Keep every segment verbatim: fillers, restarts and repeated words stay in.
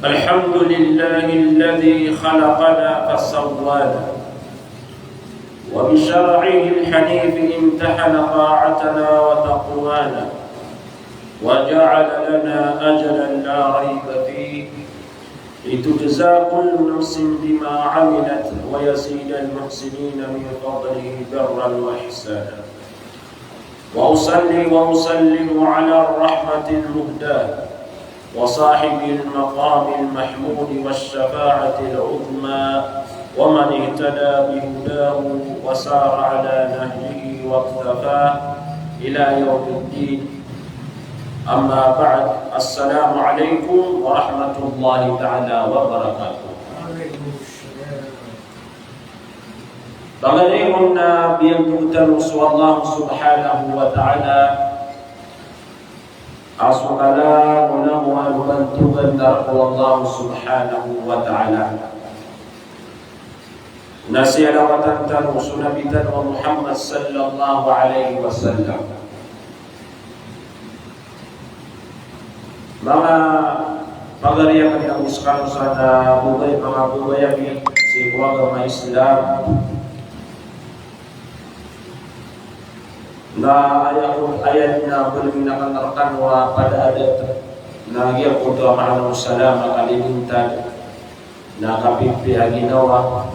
الحمد لله الذي خلقنا فسوانا، وبشرعه الحنيف امتحن طاعتنا وتقوانا، وجعل لنا أجلا لا ريب فيه، لتجزى كل نفس بما عملت، ويزيد المحسنين من فضله برا وإحسانا. وأصلي وأسلم على الرحمة المهداة، وصاحب المقام المحمود والشفاعة العظمى، ومن اهتدى بهداه وسار على نهجه واقتفاه إلى يوم الدين. أما بعد، السلام عليكم ورحمة الله تعالى وبركاته. Pagari on na biyantog tano so Allah Subhanahu wa Ta'ala a so kala o langowan o bantogan na rk o Allah Subhanahu wa Ta'ala. Na siyalawatan tano so Nabi tano a Muhammad sallallahu alaihi wasallam. Manga pagari akn ago skano sa na babay, manga babay ami sii ko agama Islam. Na aya ko, aya na baloy na kan rkano a pada adat na giyangkoto a maana o salam a kalilintad. Na kapipiya a ginawa,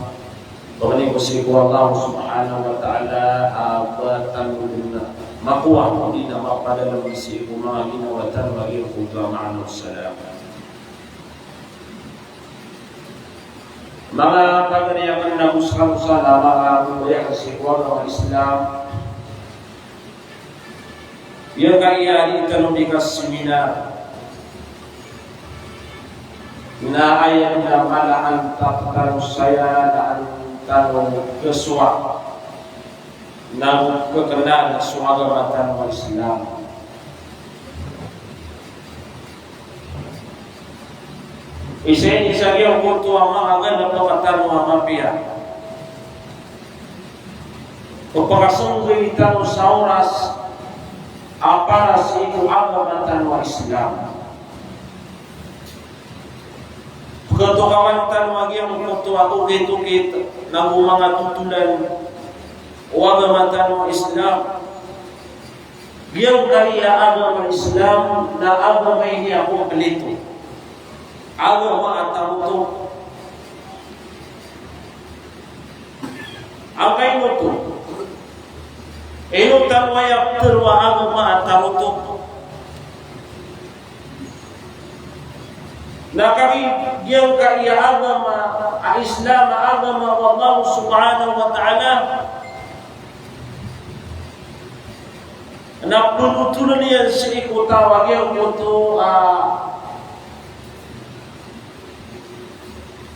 pangni ko sii ko Allah Subhanahu wa Ta'ala a ba tano dn makowa odi na mapadalm sii ko manga ginawa tano a giyangkoto a maana o salam. Manga pagari akn ago skano sa na manga babay akn sii ko agama Islam. Giyangkaya a di tano di kaseminar na aya na mala a antaa tano saya na an tano kasowa na kekena so agama tano a Islam. Isa ini sa giyangkoto a manga galbk tano a mapiya. Pphakasonggoy tano sa oras a para sii ko agama tano a Islam. Pkhatokawan tano a giyangkoto a okit-okit nago manga totolan o agama tano a Islam. Giyangkaya a agama Islam na agama ini a komplito. Agama a tarotok. Angkaino oto? Ino tano aya ptharo a agama a tarotok? Na kagiya giyangkaya a agama a Islam a agama o Allah Subhanahu wa Ta'ala, na pnotholn iyan sii ko taw a giyangkoto a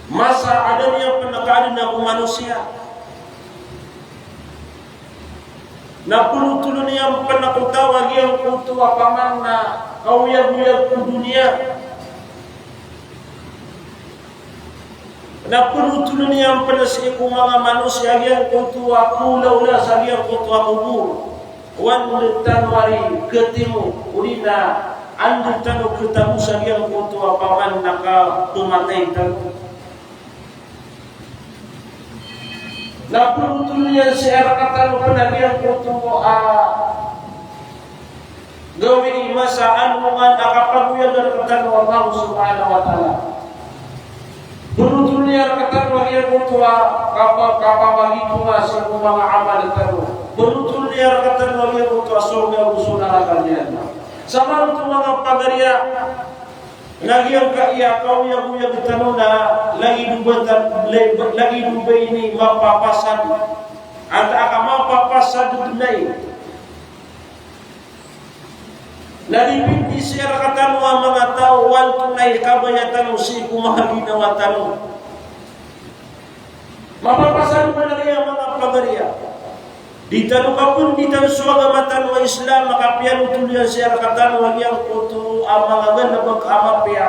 masa a da niyan pn kaadna ko manosiya. Na pnotholn iyan pn ko taw a giyangkoto a paman na kaoyagoyag ko doniya. Na pnotholn iyan pn sii ko manga manosiya a giyangkoto a kaolaola sa giyangkoto a kobor. O anda tano ari katimo, odi na anda tano katago sa giyangkoto a paman na kapmatay tano. Na pnotholn iyan sii rktano pn a giyangkoto a gawii masa a alongan a kapagoyag rktano o Allah Subhanahu wa Ta'ala. Pnotholn iyan rktano a giyangkoto a kapa-, kapamagitonga sii ko manga amal tano. Pnotholn iyan rktano a giyangkoto a sorga ago so naraka niyan. Sa maroto manga pagariya, na giyangkaya a kaoyagoyag tano na lagid o ba ta-, la-, lagid o ba ini mapapasad. Antaa ka mapapasad dn ai. Na di pindi sii rktano a manga taw, walto na i kabaya tano sii ko manga ginawa tano. Mapapasad man a giya manga pagariya. Di tano kapnditan so agama tano a Islam, a kapiya oto niyan sii rktano a giyangkoto a manga galbk a mapiya,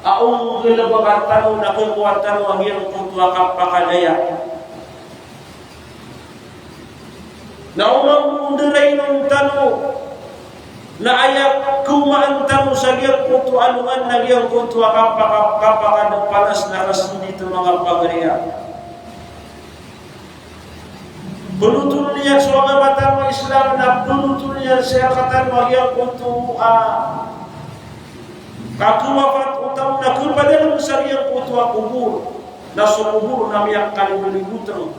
a onggalbka tano na kakowa tano a giyangkoto a kapakadaya. Na o mambo ndarain on tano Na aya khaomaan tano sa giyangkoto a alongan na giyangkoto a kapaka-, kapakadapanas na kasndit o manga pagariya. Pnotol iyan so agama tano a Islam na pnotol iyan sa rk tano a giyangkoto a kakhawafat o taw na khapadalm sa giyangkoto a kobor. Na so kobor na miyakalimbotng.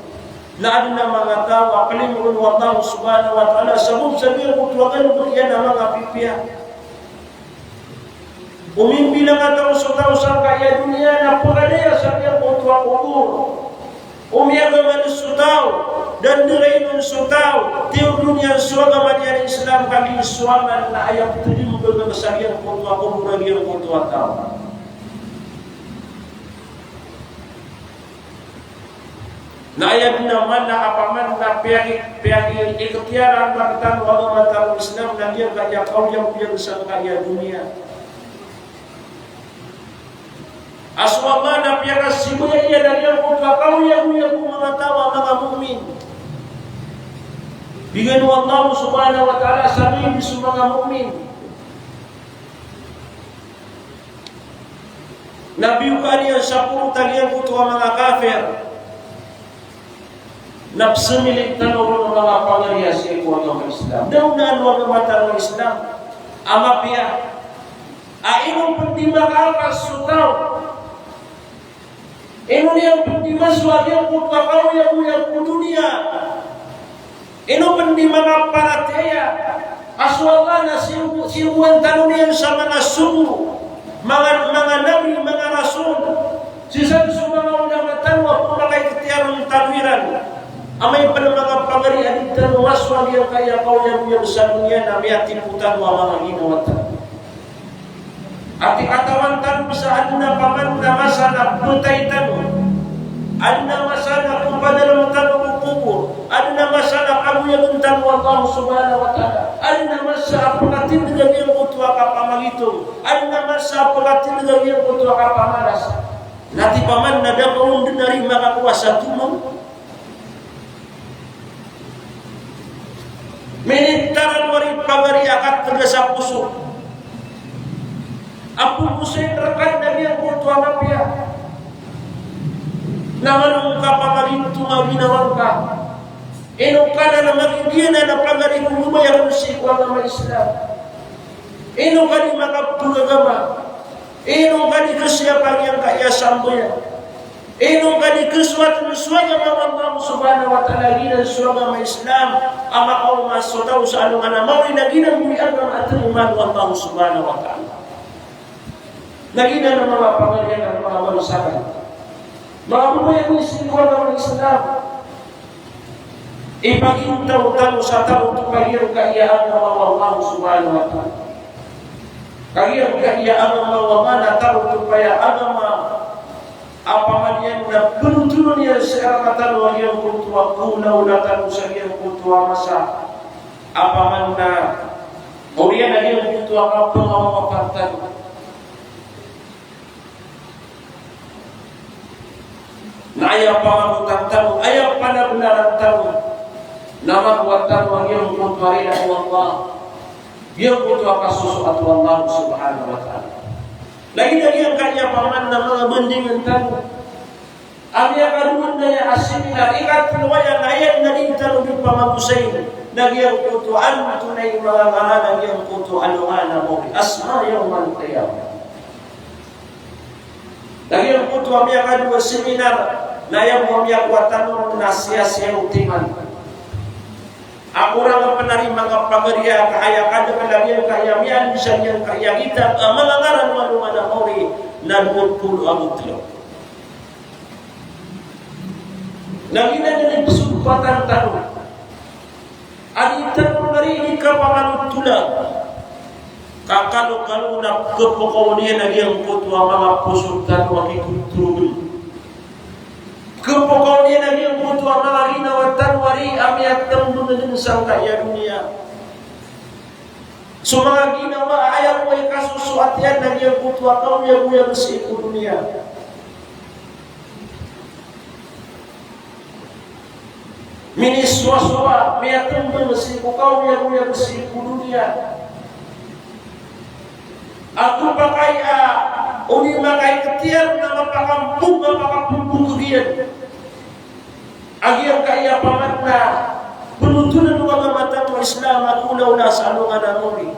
Na adn a manga taw a plimoon o Allah subhanahu wa ta'ala sabap sa giyangkoto a galbk iyan a manga pipiya. O mimbilang a taw so taw sangkaya doniya na pkadaya sa giyangkoto a kobor. O miyagama dn so taw, da dn rayn on so taw, tiyoron iyan so agama niyan a Islam, kagiya so amal na aya ptdmbgn sa giyangkoto a kobor a giyangkoto a taw. Na aya dn a mala a paman na piyaki-, piyaki-, ikhtiyar a agama tano a Islam na giyangkaya kaoyagoyag sangkaya doniya. A so Allah na piyakasibaya iyan a giyangkoto a kaoyagoyag o manga taw a manga mu'min. Bigan o Allah subhanahu wa ta'ala sa giyangkoto a manga mu'min. Na biyokaan iyan sa porot a giyangkoto a manga kafir. Na psmilid tano ron o manga pangariya sii ko agama Islam. Da on a agama tano a Islam a mapiya. A ino pn di makaapas so taw. Ino niyan pn di masowa giyangkoto a kaoyagoyag ko doniya. Ino pn di makaparatiyaya a so Allah na siyogo-, siyogoan tano niyan sa manga sogo, manga, manga nabi, manga rasul. Sii san so manga ulama tano a pmakaikhtiyar tano iran. Amay pn manga pagari a di tano masowa giyangkaya kaoyagoyag sa doniya na miyatipo tano a manga ginawa tano. Ati katawan tano sa adn a paman na masa na ptay tano. Adn a masa na ppadalm tano ko kobor. Adn a masa na kagoyagn tano o Allah subhanahu wa ta'ala. Adn a masa a pkatindg a giyangkoto a kapamagitong. Adn a masa a pkatindg a giyangkoto a kapamalas. Na ati paman na da ka on dn ari makakowa sa tomang. Minitaran wari pagari a katgas a poso. A poposoin rka na giyangkoto a mapiya. Na mano ngka pamagitong a ginawa ngka. Ino ka na magigiyanan a pagari ko mabaya ko sii ko agama Islam. Ino ka di makapagagama. Ino ka di kasiyapa giyangkaya sambayang. Ino ka di kasowat so agama o Allah subhanahu wa ta'ala, giyanan so agama Islam a makaoma so taw sa alongan a maori na giyanan bo i agama a timoman o Allah subhanahu wa ta'ala. Na giyanan a manga pagari a manga bansa ka. Manga babay a miyasii ko agama Islam. Ipagintaw tano sa tarotopa giyangkaya agama o Allah subhanahu wa ta'ala. Ka giyangkaya agama o Allah na tarotopa a agama a paman iyan na pnotolon iyan sa rk tano a giyangkoto a kaolaola tano sa giyangkoto a masa a paman na oriyan a giyangkoto a kapangawawafat tano. Na aya pangabotan tano, aya panabnaran tano, na makowa tano a giyangkoto a rida o Allah, giyangkoto a kasosoat o Allah subhanahu wa ta'ala. Lagid a giyangkaya paman na manga bandingan tano a miyakadowa aya a seminar, ikatlo aya na aya na di tano di pamagosayn, na giyangkoto a antonaa i manga ngaran a giyangkoto a alongan a maori, asma yawmal qiyamah. Na giyangkoto a miyakadowa seminar, na aya bo a miyakowa tano na siyasiya o timan. A korang pn ari manga pagari a ka aya kadakl a giyangkaya miyaadn sa giyangkaya kitab a manga ngaran o alongan a maori na dowa polo ago tlo. Na giyanan i pzogpatan tano. A di tano na di kapamanotola. Ka kalokalo na kapakaoniyan a giyangkoto a manga poso tano a kikotorogen. Kapakaoniyan a giyangkoto a manga ginawa tano a di a miyatmbng dn sangkaya doniya. So manga ginawa a aya bo i kasosoat iyan na giyangkoto a kaoyagoyag sii ko doniya. Minisowasowa, miyatmbng sii ko kaoyagoyag sii ko doniya. Ago pakay a, o di makaikhtiyar na mapakambog, mapakambog iyan. A giyangkaya paman na penotolan o agama tano a Islam a kolaola sa alongan a mawri.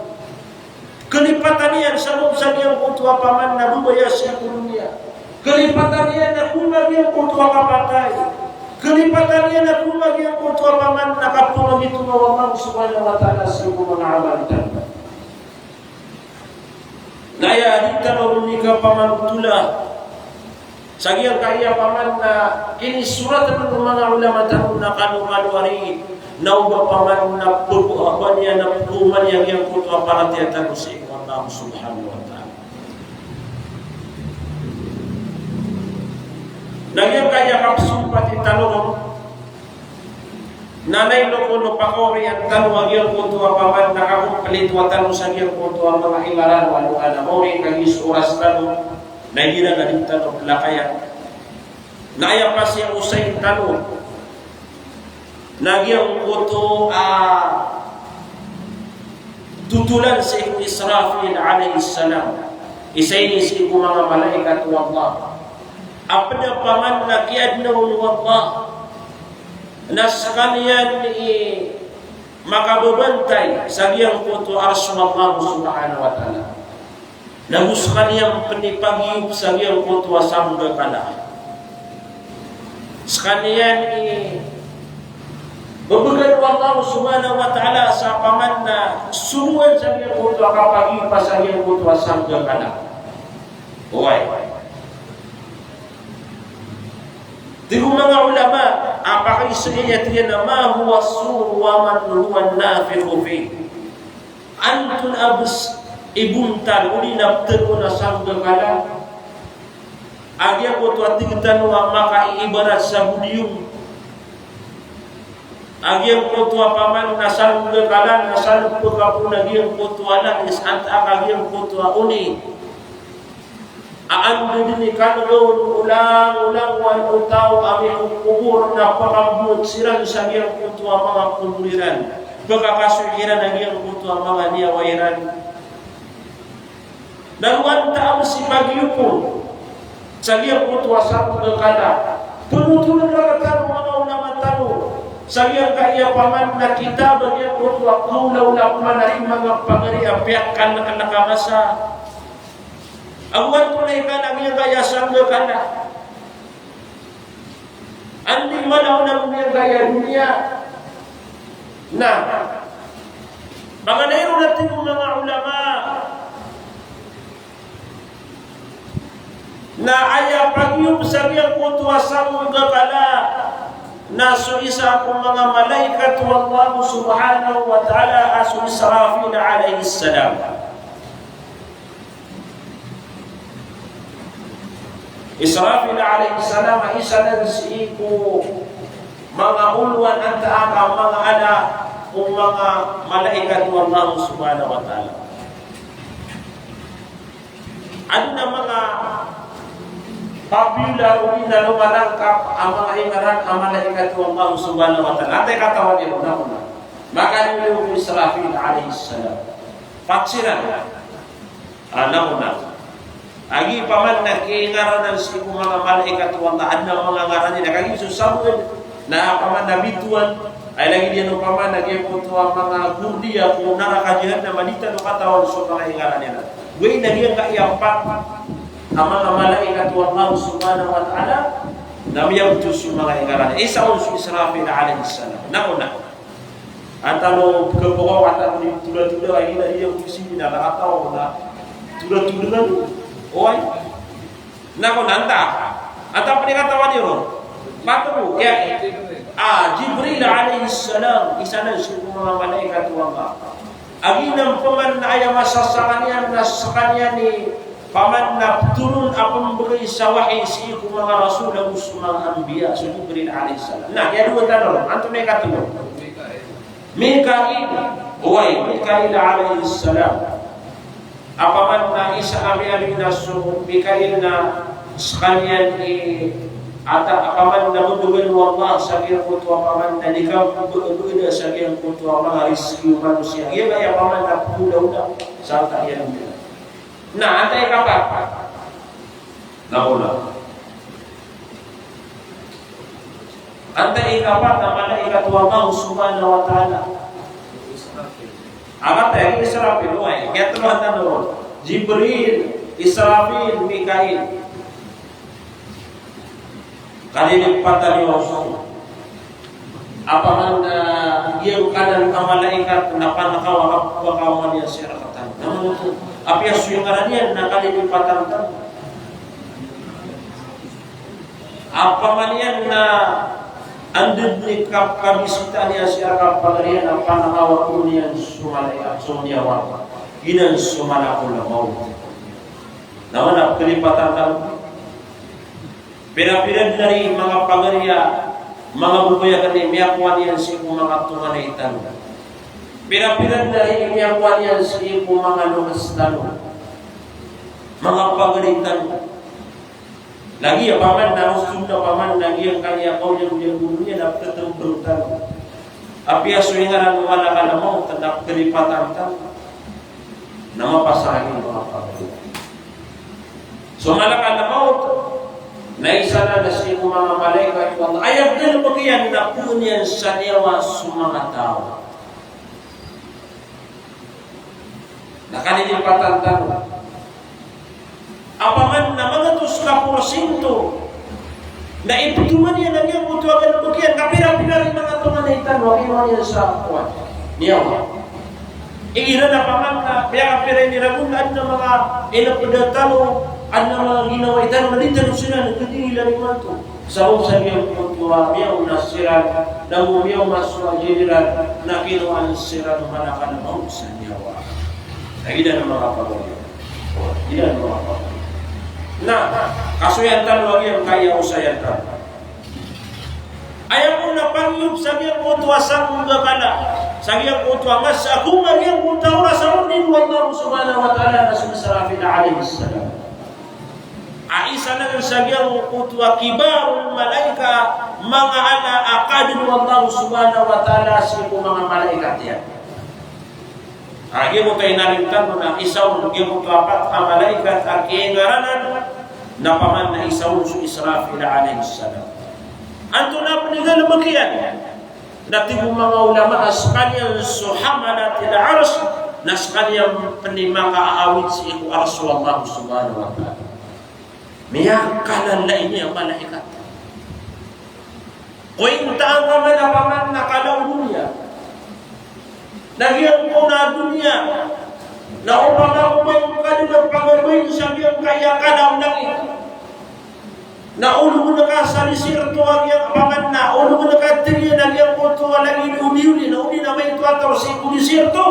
Kalipatan iyan sabap sa giyangkoto a paman na babaya sii ko doniya. Kalipatan iyan na koma giyangkoto a kapatay. Kalipatan iyan na koma giyangkoto a paman na kapamangitoon o Allah subhanahu wa ta'ala sii ko manga amal tano. Na aya di tano ron di kapamanotola sa giyangkaya paman na inisorat o manga ulama tano na kano-kano ari, na oba paman na pagowaan iyan, na pagowaan iyan giyangkoto a paratiyaya tano sii ko Allah subhanahu wa ta'ala. Na giyangkaya kapsompati tano ron, na aya ino ko pakaoriyan tano a giyangkoto a paman na kakompleto tano sa giyangkoto a manga ingaran o alongan a mawri, kagiya so oras tano na igira na di tano pelakayan. Na aya pasiyaosayin tano na giyangkoto a totolan sii ko Israfil alayhis salam. Isa ini sii ko manga malaikat o Allah a ped a paman na kiyaadna on o Allah na sekaniyan i makababantay sa giyangkoto a Arsh o Allah subhanahu wa ta'ala. Na go sekaniyan pen i pagiyop sa giyangkoto a sanggakala. Sekaniyan i bebegan o Allah subhanahu wa ta'ala sa paman na sogoan sa giyangkoto a kapagiyop sa giyangkoto a sanggakala. Oway. Tig o manga ulama a pakaiza iyan a tig iyan a, "Ma huwa as-sur wa man huwa an-nafikhu fih." Antonaa bes i bontal odi na ptharoon a sanggakala a giyangkoto a tig tano a makaiibarat sa bodiyong a giyangkoto a paman na sanggakala na salpek apo na giyangkoto a langis antaa ka giyangkoto a oni. A anda dn i kano on olang-olangowan o taw a miyakokobor na pakambowat siran sa giyangkoto a manga kobor iran, pakakasoy kiran a giyangkoto a manga niyawa iran. Na go antaa bes i pagiyop on sa giyangkoto a sanggakala. Penotolan rktano o manga ulama tano sa giyangkaya paman na kitab a giyangkoto a kaolaola ko manga pagari a piyakanaknaka masa. Ago antonaa i kna giyangkaya sanggakala? Anda i mala on ago giyangkaya doniya? Na paganay ron a tig o manga ulama na aya pagiyop sa giyangkoto a sanggakala na so isa ko manga malaikat o Allah subhanahu wa ta'ala a so Israfil alayhis salam. Israfil alayhis salam a isa dn sii ko manga olowan antaa ka manga ala o manga malaikat o Allah subhanahu wa ta'ala. Adn a manga popular odi na lomalangkap a manga ingaran a malaikat o Allah subhanahu wa ta'ala. Antaa i katawan iyan? Na kna, makaliyo ko Israfil alayhis salam. Pat siran. A, na kna. A giya paman na kingaranan sii ko manga malaikat o Allah, adn a manga ngaran iyan, kagiya so sabot na paman na bitowan, ay lagid iyan o paman na giyangkoto a manga gordiya ko naraka jahannam a di tano katawan so manga ingaran iyan. Gowani na giyangkaya pat a manga malaikat o Allah subhanahu wa ta'ala na miyabotos so manga ingaran iyan. Isa on so Israfil alayhis salam. Na kna. Antaa no pkhapokaw, antaa no di tolatola, ay na di ako sii na kataw na tolatola. Oway. Na kna, antaa? Antaa pn i katawan iyan ron? Pat bo, kiya, a, Jibril alayhis salam, isa na sii ko manga malaikat o Allah. A giyanan paman na aya masa skaniyan na skaniyan i paman na ptharoon a pmbgay sa wahi sii ko manga rasul ago so manga anbiya, so Jibril alayhis salam. Na, kiyadowa tano ron, antonaa i katlo? Mikail. Oway, Mikail alayhis salam. A paman na isa a miyaaloy na so Mikail na skaniyan i ata a paman na mbgan o Allah sa giyangkoto a paman na di kambgada sa giyangkoto a manga rizki o manosiya. Giyangkaya paman na pkhaolaola sa ata iyan. Na antaa i ikapat? Na bola. Antaa i ikapat a malaikat o Allah subhanahu wa ta'ala? Aya kataya i Israfil, oway. Kiyatlo a tano ron. Jibril, Israfil, Mikail. Kalilipatan iyan so, apiya man, ah, giyangkanan a malaikat na panakaw a kapakaoma niyan sii rktano. Na manoto, apiya so ngaran iyan na kalilipatan tano. Apiya man iyan na anda dn i kap-, kabisita niyan sii rkapagari iyan a panakaw a koon iyan so malaikat, so niyawa. Giyanan so malakul mawt. Na mana kalipatan tano. Pira-pira dn ari manga pagari a manga babay akn i miyakowa niyan sii ko manga tonganay tano. Pira-pira dn ari miyakowa niyan sii ko manga loks tano, manga pagari tano. Lagid a paman na, o sunna paman na giyangkaya kaoyagoyag o doniya na pkhatmbang tano. Apiya so ingaran o malakal mawt na pkhalipatan tano. Na mapasad i manga pagari. So malakal mawt na isa na sii ko manga malaikat o Allah. Aya galbk iyan na koon iyan sa niyawa so manga taw. Na kalilipatan tano. Apiya man na manga gatos ka porsinto na ipthoman iyan a giyangkoto a galbk iyan, ka pira-pira ari manga tonganay tano a kinowa niyan sa kowan, niyawa. Igira na paman na piyakapira ini ragon, adn a manga inapda tano, adn a manga ginawai tano na di tano siran kdingilan imanto. Sabap sa giyangkoto a miyaona siran, na go miyaoma so ajal iran, na kinowaan siran o malakal mawt sa niyawa. Na giyanan a manga pagari. Giyanan a manga pagari. Na kasoyan tano a giyangkaya osayan tano. Aya bo na pangiyop sa giyangkoto a sanggakala, sa giyangkoto a masa, ko giyangkoto a oras a order o Allah subhanahu wa ta'ala na so Israfil alayhis salam. A isa nan sa giyangkoto a kibarul malaika, manga ala a kadn o Allah subhanahu wa ta'ala sii ko manga malaikat iyan. A giyangkoto a inalim tano na isa on giyangkoto a pat a malaikat a kiyangaranan na paman na isa on so Israfil alayhis salam. Antonaa pn i galbk iyan? Na tig o manga ulama a skaniyan so hamalatil arsh, na skaniyan pn i makaawid sii ko arsh o Allah subhanahu wa ta'ala. Miyakalala ini a malaikat. Ko intaan ka man a paman na kala o doniya. Na giyangkoto a doniya na opama o ba ngka dn a pagabayn sa giyangkaya kala o langit. Na olog ngka sa disirto a giya, paman na olog ngka, tig iyan, a giyangkoto a lagid o diyoli, na odi na maito a taw sii ko disirto.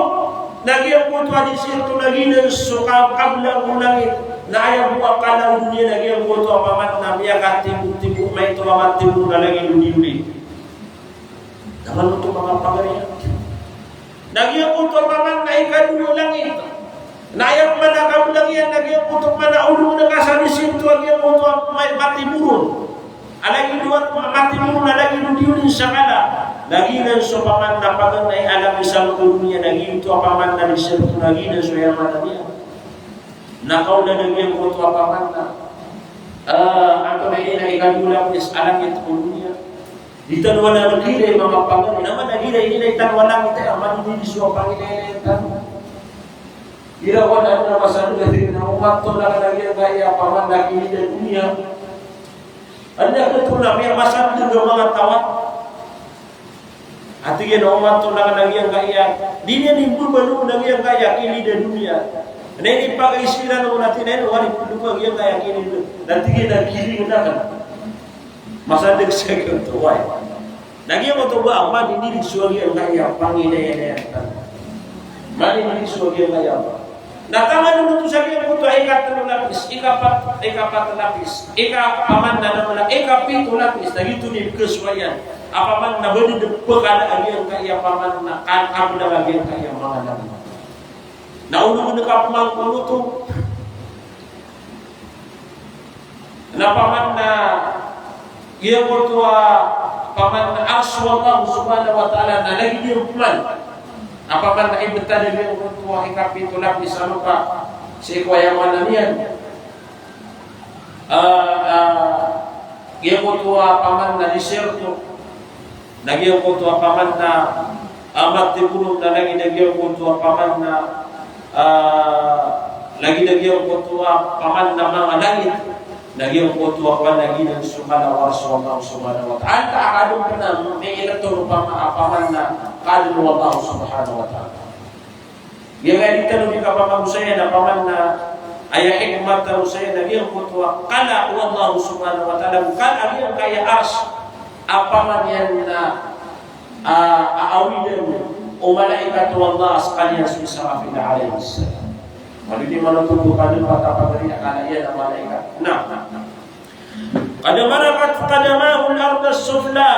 Na giyangkoto a disirto na giyanan so ka-, kablang o langit. Na aya bo a kala o doniya na giyangkoto a paman na miyakatimbotimo, maito a matimo na lagid o diyoli. Na manoto, manga pagari. Na giyangkoto a paman na ikadowa a langit. Na aya pman a kablang iyan na giyangkoto pman a olog ngka sa disirto a giyangkoto a ma-, matimo ron. A lagid o, matimo ron a lagid o diyoli sa kala. Na giyanan so paman na paganay a lapisan o doniya na giyoto a paman na disirto na giyanan so aya maana niyan. Na kaolan a giyangkoto a paman na, ah, antonaa ini na ikadowa a lapis a langit ko doniya. Di tano wala lagid a manga pagari, na mana lagid a ini na itano a langit a, a manini di so a pangilay tano. Ira wala na masandeg a tig iyan a oman to na lagid a giyangkaya paman na kilid a doniya. Anda ka to na miyamasandeg a manga taw a. A tig iyan a oman to na lagid a giyangkaya. Di niyan imbabaloy a giyangkaya kilid a doniya. Na inipagay siran o na tig iyan a wari pn a giyangkaya kilid. Na tig iyan a giring na ka. Masandeg sa giyoto, oway. Na giyoto ba a manini di so giyangkaya pangilay tano. Manini di so giyangkaya. Na taman oto sa giyangkoto a ikatlo lapis, ikapat, ikapat lapis, ika-, paman na, na, na, ikapito lapis, na giyoto i pkhasowa iyan. A paman na ba di dn pkala a giyangkaya paman na ka-, kablang a giyangkaya manga langit. Na olog ngka pman ko oto. Na paman na giyangkoto a paman na Arsh o Allah subhanahu wa ta'ala na lagid iyan pman. Na paman na ibtad a giyangkoto a ikapito lapis a lopa. Sii ko aya maana niyan, ah, ah, giyangkoto a paman na disyerto, na giyangkoto a paman na, ah, matibolong, na lagid a giyangkoto a paman na, ah, lagid a giyangkoto a paman na manga langit, na giyangkoto a paman na giyanan so kala o Arsh o Allah Subhanahu wa Ta'ala. Antaa ka adn pn a miilat on o pama-, a paman na kaadn o Allah Subhanahu wa Ta'ala. Giyangkaya di tano di kapamagosaya na paman na aya hikmat tano saya na giyangkoto a kala o Allah Subhanahu wa Ta'ala, kala giyangkaya Arsh, a paman iyan na, ah, aawidan o malaikat o Allah a skaniyan so Israfil alayhis salam. Malo di manoto ko kala, patapagari a kala iyan a malaikat. Na qad malakathu qadamahu al-arda as-sufla.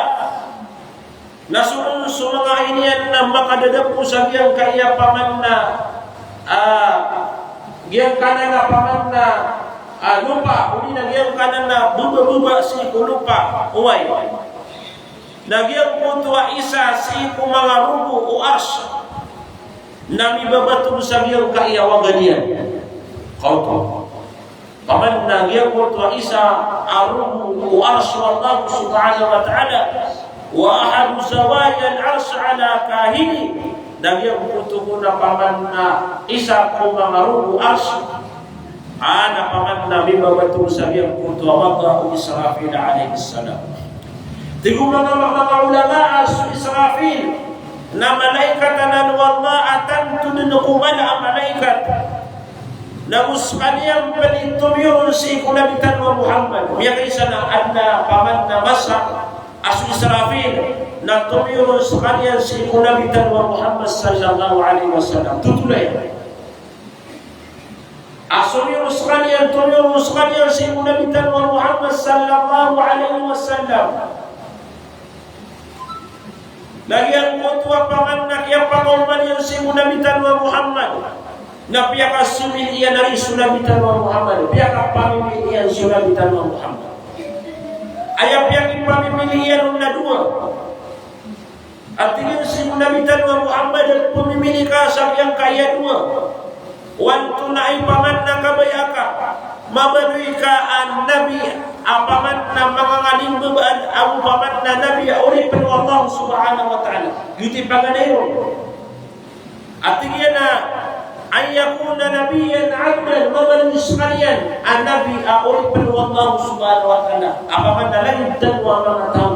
Na so, so manga ai niyan na makadadapo sa giyangkaya paman na, ah, giyangkanan a paman na, ah, lopa, odi na giyangkanan a babababa sii ko lopa, oway. Na giyangkoto a isa sii ko manga rogo o Arsh na mibabatog sa giyangkaya waga niyan. Kaoto. Paman na giyangkoto a isa a rogo o Arsh o Allah Subhanahu wa Ta'ala, wa ahadu zawaya al-arsh ala kahili, na giyangkoto kon a paman na isa ko manga rogo o Arsh, a na paman na mibabatog sa giyangkoto a waga o Israfil alayhis salam. Tig o manga, manga ulama a so Israfil na malaikat anan o Allah a tanto dn ko mala a malaikat. Na go skaniyan pn i tomiyoron sii ko Nabi tano a Muhammad. Miyakaisa na adn a paman na masa a so Israfil na tomiyoron skaniyan sii ko Nabi tano a Muhammad sallallahu alayhi wasallam. Totol aya. A somiyoron skaniyan, tomiyoron skaniyan sii ko Nabi tano a Muhammad sallallahu alayhi wasallam. Na giyangkoto a paman na kiyapakaoma niyan sii ko Nabi tano a Muhammad, na piyakasomili iyan ari so Nabi tano a Muhammad, piyakapamimili iyan so Nabi tano a Muhammad. Aya piyakipamimili iyan on na dowa. A tig iyan sii ko Nabi tano a Muhammad, pmimili ka sa giyangkaya dowa. O antonaa i paman na kabaya ka, mabaloy ka a nabi a paman na mangangalimbabaan, ago paman na nabi a oripn o Allah Subhanahu wa Ta'ala. Giyoto i paganay ron. A tig iyan a, an yakuna nabiyyan abdan, mabaloy skaniyan a nabi a oripn o Allah Subhanahu wa Ta'ala, a paman na lagid tano a manga taw.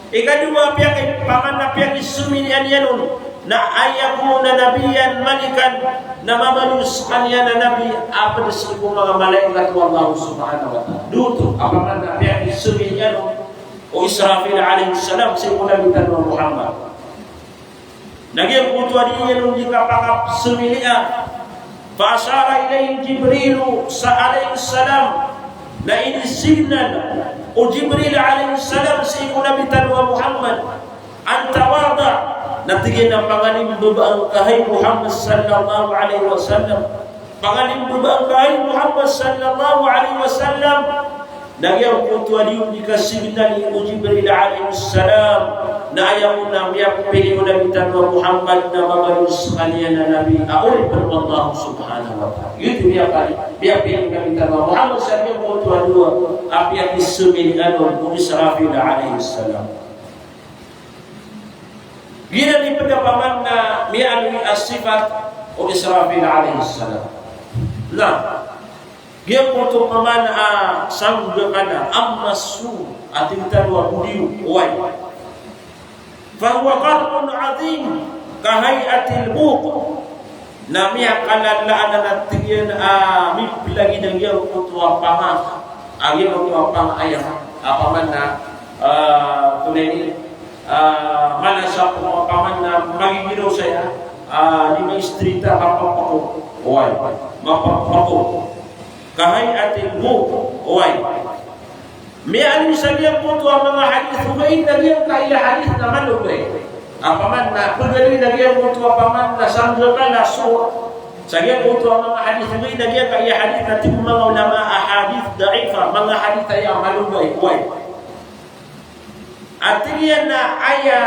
Ikadowa a piyaki-, paman na piyakisomilian iyan on, na an yakuna nabiyyan malikan, na mabaloy skaniyan a nabi a pd sii ko manga malaikat o Allah Subhanahu wa Ta'ala. Giyoto a paman na piyakisomilian on o Israfil alayhis salam sii ko Nabi tano a Muhammad. Na giyangkoto a dii niyan on di kapakasomilian. Fa ashara ilayhi Jibrilu sa-, alayhis salam. Na inisignal o Jibril alayhis salam sii ko Nabi tano a Muhammad, an tawada', na tig iyan a pangalimbabaan ka hay Muhammad sallallahu alayhi wasallam. Pangalimbabaan ka hay Muhammad sallallahu alayhi wasallam. Na giyangkoto a dii on di kasignali o Jibril alayhis salam, na aya on na miyapili o Nabi tano a Muhammad na mabaloy skaniyan a nabi a oripn o Allah Subhanahu wa Ta'ala. Giyoto i miyapili, miyapili o Nabi tano a Muhammad sa giyangkoto a dowa a piyakisomilian on o Israfil alayhis salam. Giyanan i pd a paman na miyaaloy a sifat o Israfil alayhis salam. Na giyangkoto paman a sanggakala, amma sur, a tig tano a bodiyo, oway. Fa huwa qarnun adhim, ka hay'atil buq. Na miyakalala anan a tig iyan a miplagid a giyangkoto a panga, a giyangkoto a panga aya, a paman na, ah, tonaa ini, ah, mana sa ko a paman na magigiraw saya, ah, di ma-straight a mapapako. Oway, mapapako. Ka hay'atil buq, oway. Miyaaloy sa giyangkoto a manga hadith ogaid na giyangkaya hadith na malobay. A paman na pagaloy na giyangkoto a paman na sanggakala, sur. Sa giyangkoto a manga hadith ogaid na giyangkaya hadith na tig o manga ulama a hadith da'ifa, manga hadith aya a malobay, oway. A tig iyan a aya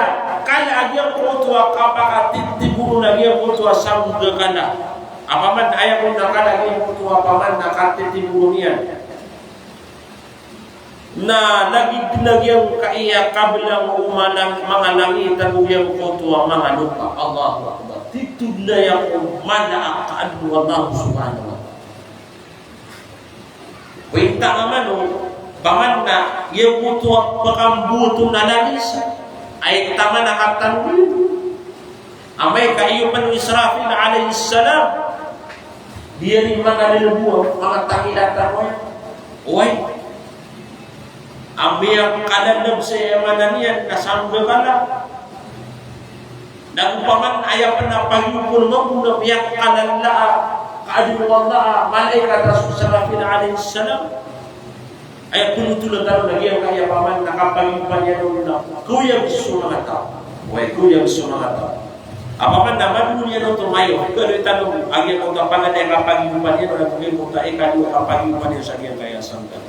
kala a giyangkoto a kapakatitiboron a giyangkoto a sanggakala. Apaman aya kon a kalagid oto apaman na katitimoron iyan. Na lagid na giyangkaya kablang o malang-, manga langit ago giyangkoto a manga lopa. Allahu Akbar. Titho dn aya ko mala a kaadn o Allah subhanahu wa ta'ala. Pwenta nga mano, paman na giyangkoto a pkamboto na langis, ay taman a katanggol. Amay ka iyo pn o Israfil alayhis salam, di iyan i manga lalabaw, manga tangila tano aya. Oway. Amay ka lalabaw sa aya maana niyan na sambakala. Na opama aya pn a pagiyoto mambo na miyakalala a kaadn o Allah a malaikat a so Israfil alayhis salam. Aya pn oto na tano na giyangkaya paman na kapagiyopan iyan on na koyag so manga taw. Oway, koyag so manga taw. Apaman na madon iyan oto mayo, galoy tano a giyangkoto a paman a kapagiyopan iyan on, na giyangkoto a ikadowa a kapagiyopan iyan sa giyangkaya sambakala.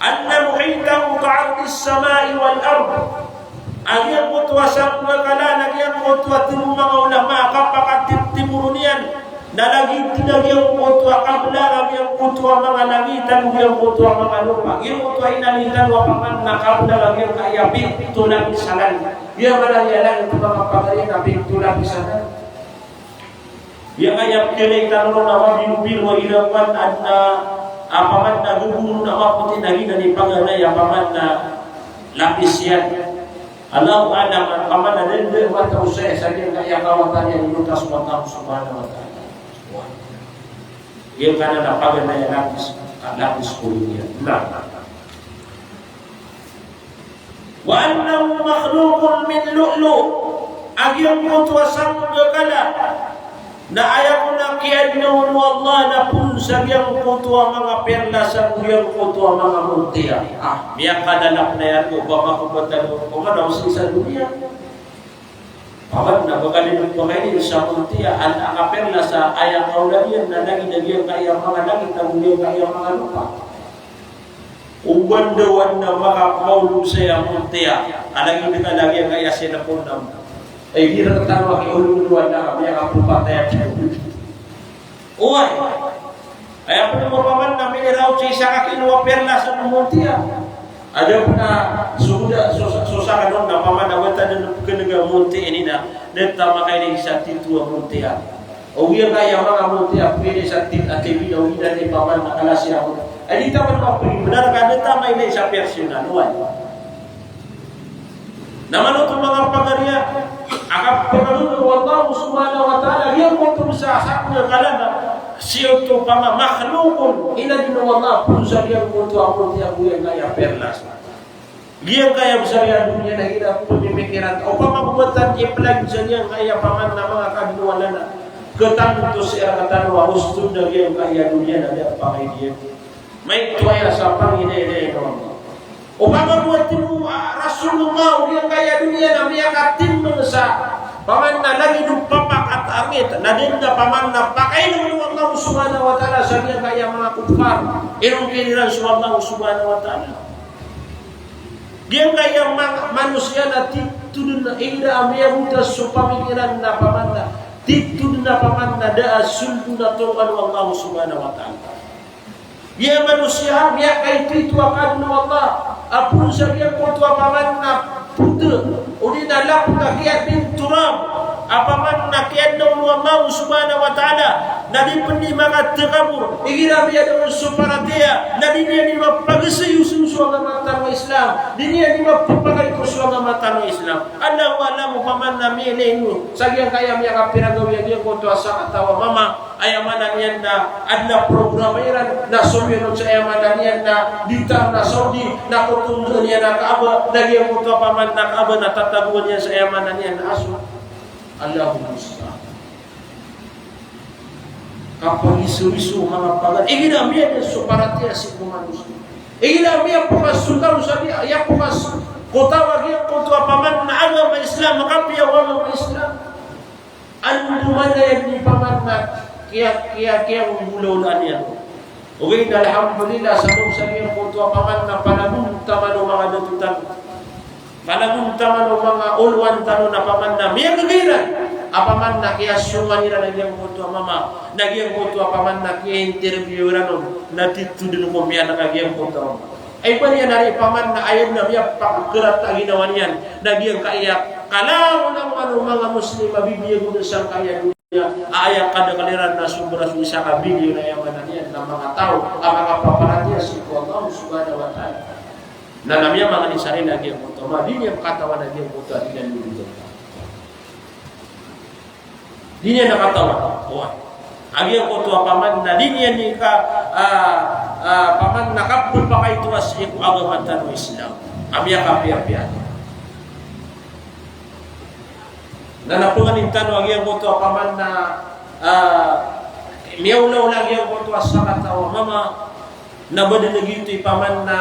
Anna muhitahu ka ardis samai wal ard. A giyangkoto a sambakala na giyangkoto a tiro o manga ulama a kapakatitimoron iyan na lagid na giyangkoto a kablang a giyangkoto a manga langit ago giyangkoto a manga lopa. Giyangkoto a inaloy tano a paman na kablang a giyangkaya pito lapisan. Giyangkaya langit, manga pagari, na pito lapisan. Giyangkaya pito lapisan na mabilobilo a ilawan, adn a, apaman na gogoron a mapoti na giyanan i paganay apaman na lapis iyan. Allahu a'lam, apaman na dn dn mataw sa, sa giyangkaya kawatan iyan i lotas o Allah subhanahu wa ta'ala. Giyangkanan a paganay a lapis, lapis ko dunya. Na. Wa annahu makhluqun min lu'lu'. A giyangkoto a sambakala na aya kon a kiyaadna on o Allah na poon sa giyangkoto a manga perlas ago giyangkoto a manga murtiya. Ah, miyakalala pn aya ko ba makobatalo ko mana osi sa dunya. Paman na ba ka dn pakaini sa murtiya, an a kaperlas a aya kaolagan iyan na lagid a giyangkaya manga langit ago giyangkaya manga lopa. O ba ndaw a makapaolog saya murtiya, a lagid ka lagid a giyangkaya cellphone na. Ay, di rktano a kiolog o ba ndaw a miyakapropataya. Oway. Aya pn o paman na miniraw sii sa kakino a perlas a murtiya. Adn pn a so da, so, so sakn on na paman na wata dn pknga murtiya ini na, na taman ka ini sa tito a murtiya. O giyangkaya manga murtiya, pwede sa tit-, a T V na, o giyangkaya paman na kalasi ako. Ay di taman mapwede, bnar ka, na taman ini sa personal, oway. Na manoto manga pagariya, a kapagaloy o Allah subhanahu wa ta'ala, giyangkoto sa sambakala na, sii oto pama makhluqun, inadn o Allah poon sa giyangkoto a murtiya ago giyangkaya perlas. Giyangkaya bsar a dunya na igira pmimikiran, opama bo btad i plagid sa giyangkaya paman na manga kaadn o Allah na, ktanto sii rktano a ostod a giyangkaya dunya na da a pakaid iyan. Maito aya sa pangilay-ilay o Allah. Opama bo a timo a Rasulullah o giyangkaya dunya na miyakatimbang sa paman na lagid o papak a tarngit, na da dn a paman na pakailay o Allah subhanahu wa ta'ala sa giyangkaya manga kuffar. Iron kiniran so Allah subhanahu wa ta'ala. Giyangkaya manga manosiya na tito dn a igira a miyagotas so pamikiran na paman na, tito dn a paman na da a sold on a toroan o Allah subhanahu wa ta'ala. Giya manosiya, miyakaito-ito a kaadn o Allah a poon sa giyangkoto a paman na pota, odi na lapot a kiyaadn turab, a paman na kiyaadn o Allah subhanahu wa ta'ala, na di pn di makatakabor, igira miyada on so paratiyaya, na di niyan di mapagasayoso so agama tano a Islam, di niyan di mapapakaito so agama tano a Islam. Allahu a'lam o paman na miyailay niyo sa giyangkaya miyakapira gawii a giyangkoto a sakataw a mama, aya maana niyan na adn a programa iran na somiyon on sa aya maana niyan na di tano na Saudi na kotondoon iyan a Kaaba, na giyangkoto a paman na Kaaba na tatagoan iyan sa aya maana niyan na aso. Allahumma musta'an. Kapagisoiso o manga pagan. Igira miyada so paratiyaya sii ko manosiya. Igira miyapokas so taw sa di, iyapokas ko taw a giyangkoto a paman na agama Islam, kapiya o agama Islam. Antonaa i paman na kiya, kiya, kiyanggolawlaan iyan. Ogaid na alhamdulillah, sabap sa giyangkoto a paman na panagontaman o manga dato tano. Panagontaman o manga olowan tano na paman na miyagagairan. Apaman na kiyasongan iran a giyangkoto a mama, na giyangkoto apaman na kiya-interview iran on, na titho dn ko miyaneg a giyangkoto a mama. Ay ba niyan ari apaman na aya dn a miyapakakrat a ginawa niyan, na giyangkaya kalangolangon o manga Muslim a bibiyag on sangkaya doniya, a aya kadakl iran na sobra so isa ka bilyon a aya maana niyan na manga taw a makapaparatiyaya sii ko Allah subhanahu wa ta'ala. Na, na miyamangni sa rila giyangkoto a mama, di niyan katawan a giyangkoto a di niyan bibiyag. Di niyan katawan. Oway. A giyangkoto apaman na di niyan ika, ah, ah, apaman na kapphakaito a sii ko agama tano a Islam. A miyakapiyapiya. Na, na pangnin tano a giyangkoto apaman na, ah, miyaolaola a giyangkoto a sakataw a mama, na ba dn a giyoto i apaman na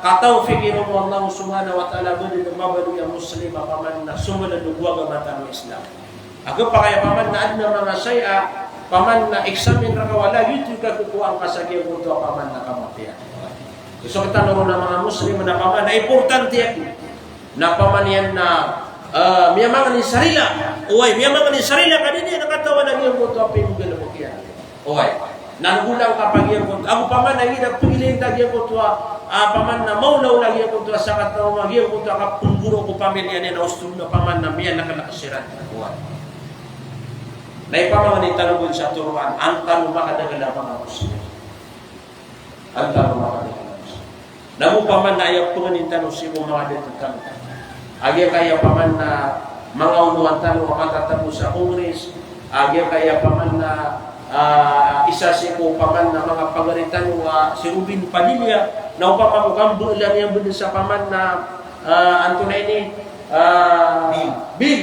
katawfiq iran o Allah subhanahu wa ta'ala, ba dn a mabaloy a Muslim apaman na somalad ko agama tano a Islam. Aka pakay apaman na adn a manga shay'a, apaman na examine rka, wala giyoto i kakowaan ka sa giyangkoto apaman na kamapiya. So, so rktano ron a manga Muslim na apaman na importante ako. Na apaman iyan na, ah, miyamangni sa rila. Oway, miyamangni sa rila ka di niyan katawan a giyangkoto a pinggalbk iyan. Oway. Na ngolang ka pa giyangkoto. Ago apaman na igira pagilay ta giyangkoto a, ah, apaman na maolaola giyangkoto a sakataw a mama, giyangkoto a kapnggoro ko pamilya niyan a osto na apaman na miyanaklak siran. Oway. Na ipamangni tano bo sa toroan, an tano makadakl a manga Muslim. An tano makadakl a Muslim. Na ago apaman na aya pangnin tano sii ko manga dato tano. A giyangkaya apaman na manga olowan tano a matatago sa Congress. A giyangkaya apaman na, ah, isa sii ko apaman na manga pagari tano a si Robin Padilla. Na opama ko kambaalan iyan bo dn sa apaman na, ah, antonaa ini, ah, bill. Bill.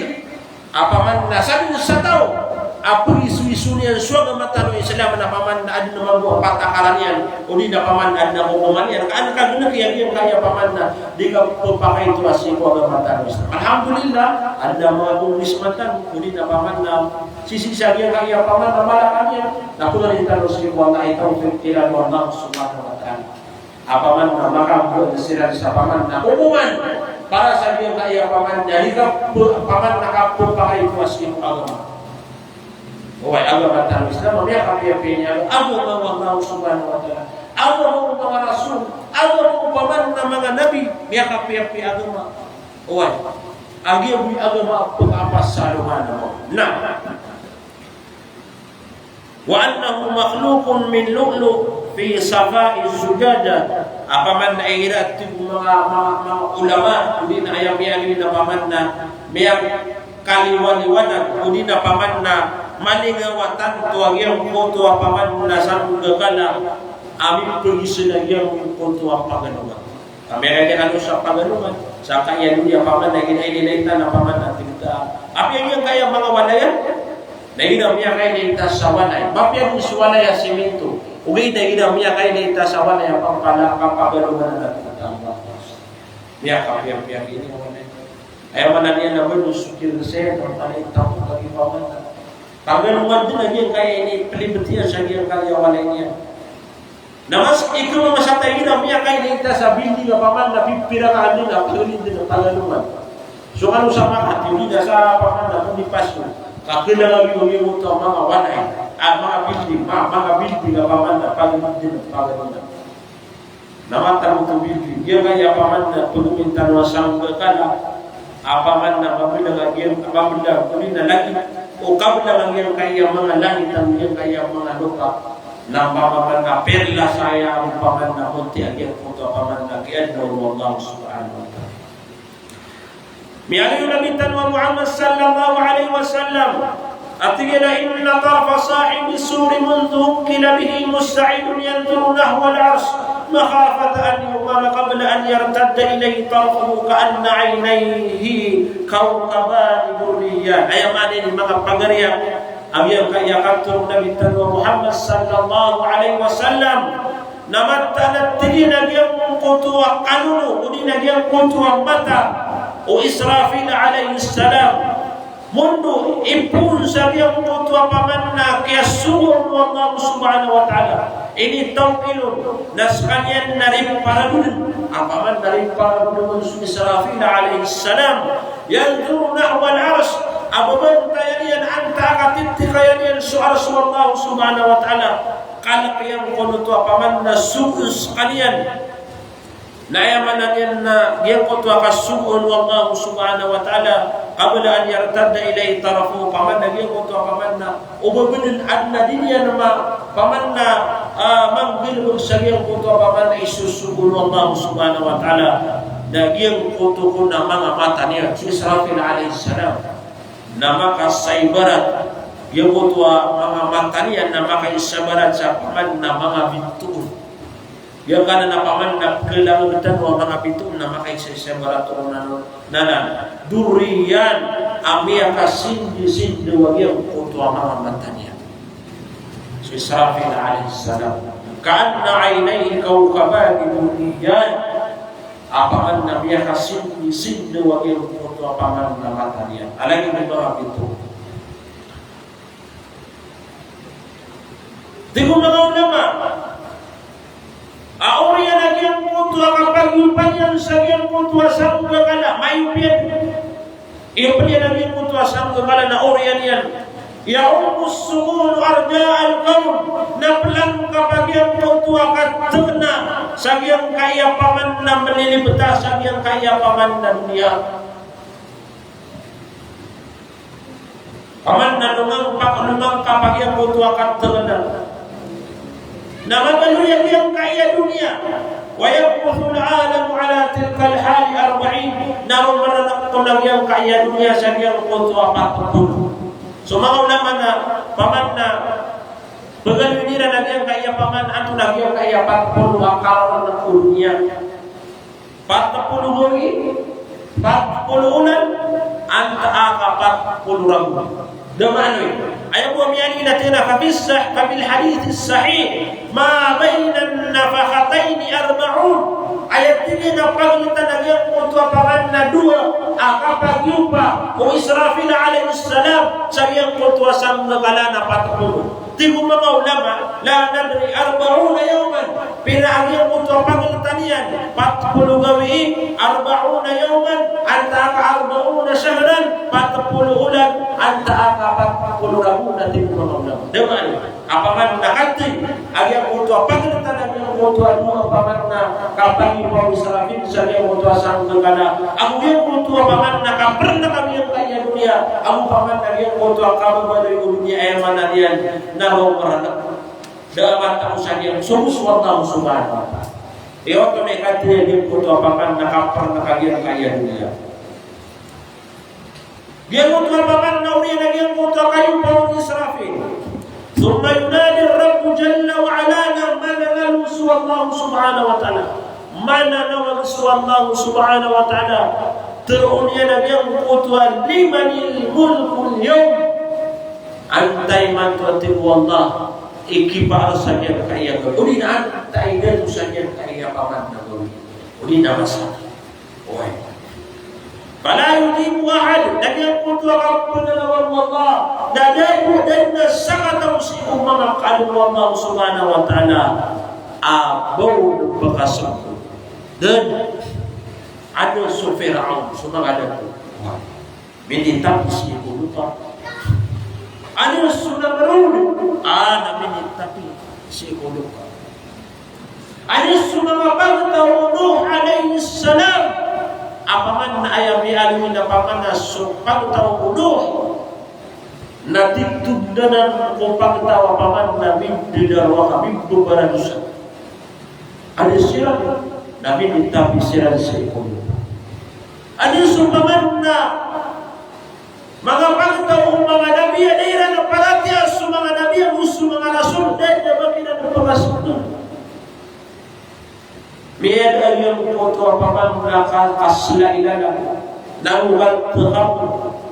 Apaman na sadn sa taw a pagisoiso niyan so agama tano a Islam na apaman na adn a mambo a patakaran iyan, odi na apaman na adn a kokoman iyan, ka an ka gnk iyan giyangkaya apaman na di kapphakaito a sii ko agama tano a Islam. Alhamdulillah, adn a manga congressman tano, odi na apaman na sisii sa giyangkaya apaman na Malacañang iyan, na pangnin tano sii ko Allah i tawfiq iran o Allah subhanahu wa ta'ala. Apaman na makambawad siran sa apaman na kokoman para sa giyangkaya apaman na di ka, apaman na kapphakaito a sii ko agama. Oway, agama tano a Islam, miyakapiyapiya niyan, agama o Allah subhanahu wa ta'ala, agama o manga rasul, agama o apaman na manga nabi, miyakapiyapiya agama. Oway, a giya bo i agama a pkhapas sa alongan a mawri. Na. Wa annahu makhluqun min lu'lu' fi safa'i zujajah. Apaman na igira tig o manga, manga, manga ulama, odi na aya miyaaloy na apaman na miyakaliwaliwanag, odi na apaman na malingaw a tanto a giyangkoto apaman na sanggakala a mipgizan a giyangkoto a paganongan. Ka miyakailay tano sa paganongan, sangkaya doniya apaman na igira ilay ta na apaman na tig ta. Apiya giyangkaya manga walay a, na igira miyakailay ta sa walay, mapiya dn so walay a simento. Ogaid na igira miyakailay ta sa walay a pampala, pampaganongan na tig ta. Miyakapiyapiya giyangkaya walay. Aya maana niyan na ba dn so kirsay na walay ta ko kagi apaman na paganongan dn a giyangkaya inipalibt iyan sa giyangkaya walay niyan. Na mas ikaw a masa ta igira miyakailay ta sa building apaman na pipira ka anda na pagilid na paganongan. So kano sa Makati, odi na sa apaman na Bonifacio, ka kailangan iyo, iyo oto a manga walay, a manga building, ma-, manga building apaman na pagilid na paganongan. Na mataan oto building, giyangkaya apaman na pagomintano a sanggakala, apaman na mablang a giyang, mablang, odi na langit, o kablang a giyangkaya manga langit, ago giyangkaya manga lopa, na apaman na perlas aya, apaman na monti a giyangkoto apaman na kiyaadn o Allah subhanahu wa ta'ala. Miyaaloy o Nabi tano a Muhammad sallallahu alaihi wasallam, a tig iyan a, "Inna tarfa sahibi suri mundhu wukkila bihi musta'idun yanzuru nahwal arsh, makhafata an yu'mara qabla an yartadda ilayhi tarfuhu ka'anna aynayhi kawkabani durriyan." Aya maana ini manga pagari a, a giyangkaya katharo o Nabi tano a Muhammad sallallahu alaihi wasallam, na mataan a tig iyan a giyangkoto a kanono, odi na giyangkoto a mata o Israfil alayhis salam, mondo ipoon sa giyangkoto apaman na kiyasogo o Allah subhanahu wa ta'ala. Initawkil on, na skaniyan na riparadon, apaman na riparadon on so Israfil alayhis salam. Yanzuru nahwal arsh, a babantayan iyan antaa ka titikayan iyan so Arsh o Allah Subhanahu wa Ta'ala. Kalk iyan kono oto a paman na sogo skaniyan. Na aya maana niyan na giyangkoto a kasogoon o Allah Subhanahu wa Ta'ala, qabla an yartadda ilayhi tarafuhu, paman na giyangkoto a paman na o ba bnar a adn a di niyan ma-, paman na, ah, manggalbk sa giyangkoto a paman na isosogo o Allah Subhanahu wa Ta'ala, na giyangkoto kon a manga mata niyan, si Israfil alayhis salam, na makasaibarat, giyangkoto a manga mata niyan na makaisabarat sa paman na manga bitoon. Giyangkanan a paman na pkhalangtn o manga bitoon na makaisasabarat on anan, na, na, doriyan a miyakasindisindi a giyangkoto a manga mata niyan. Si Israfil alayhis salam, ka'anna aynayhi kawkabani durriyan. A paman na miyakasindisindi a giyangkoto a paman na mata niyan a lagid o manga bitoon. Tig o manga ulama a oriyan a giyangkoto a kapagiyopa niyan sa giyangkoto a sanggakala, maiyop iyan. Iyop iyan a giyangkoto a sanggakala na oriyan iyan. Ya'ummus sumunu arda'al qawm, na plangkap a giyangkoto a katngna sa giyangkaya paman na mlilibta sa giyangkaya paman na doniya. Paman na lomangkap, lomangkap a giyangkoto a katngna. Na mabaloy a giyangkaya doniya. Wa yamkuthul alamu ala tilkal hali arba'in. Na romarnk kon a giyangkaya doniya sa giyangkoto a pat polo. So manga ulama na, paman na pagaloyn iran a giyangkaya paman, antonaa giyangkaya pat polo a karnk o doniya. Pat polo gawii, pat polo olan, antaa ka pat polo ragon. Da maana oy. Aya bo a miyaaloy na tig iyan a fa fis sah-, fa fil hadithis sahih, ma baynan nafakhatayni arba'un. Aya tig iyan a pagltan a giyangkoto a paman na dowa a kapagiyopa o Israfil alayhis salam sa giyangkoto a sanggakala na pat polo. Tig o manga ulama, la nadri arba'una yawman, pira a giyangkoto a pagltan iyan, pat polo gawii, arba'una yawman, antaa ka arba'una shahran, pat polo olan, antaa ka pat polo ragon, a tig o manga ulama. Da maana oy. A paman na katii a giyangkoto a pagltan a giyangkoto a dowa a paman na kapagiyopa o Israfil sa giyangkoto a sanggakala, ago giyangkoto a paman na kaprnk a giyangkaya doniya, ago paman na giyangkoto a kababaloy o doniya, aya maana niyan na romarnk. Da a matao sa giyangkoto so Allah Subhanahu wa Ta'ala. Aya oto na ikatlo a giyangkoto a paman na kaprnk a giyangkaya doniya. Giyangkoto a paman na oriyan a giyangkoto a kayopa o Israfil. Thumma yunadi Rabbu jalla wa ala, na mananalo so Allah Subhanahu wa Ta'ala. Mananalo so Allah Subhanahu wa Ta'ala. Tharoon iyan a giyangkoto a limanil mulkul yawm. Antaa imanto, a tig o Allah, i kipaar sa giyangkaya gawii. Odi na antaa i dato sa giyangkaya paman na gawii. Odi na masa. Oway. Fala yujibu ahad, na giyangkoto a kapnanawan o Allah, na da bo, da dn a sakataw sii ko manga kaadn o Allah Subhanahu wa Ta'ala a ba on pkasmbag. Da dn a, adn so Firaun, so manga dato. Minitapi sii ko lopa. Adn so Namrud, a, na minitapi sii ko lopa. Adn so manga pagtaw o Nuh alayhis salam. A paman na aya miyaaloy na paman na so pagtaw o Nuh na titho dn anan ko pagtaw a paman na mindadarowaka, mindabaratosa. Adn siran na minitapi siran sii ko lopa. Adn so paman na manga pagtaw o manga nabi a da iran a paratiyaya so manga nabi ago so manga rasul, da dn a ba kiran pkasmbag. Miyada a giyangkoto a paman na ka-, kaslailalan, na ogal tkaw.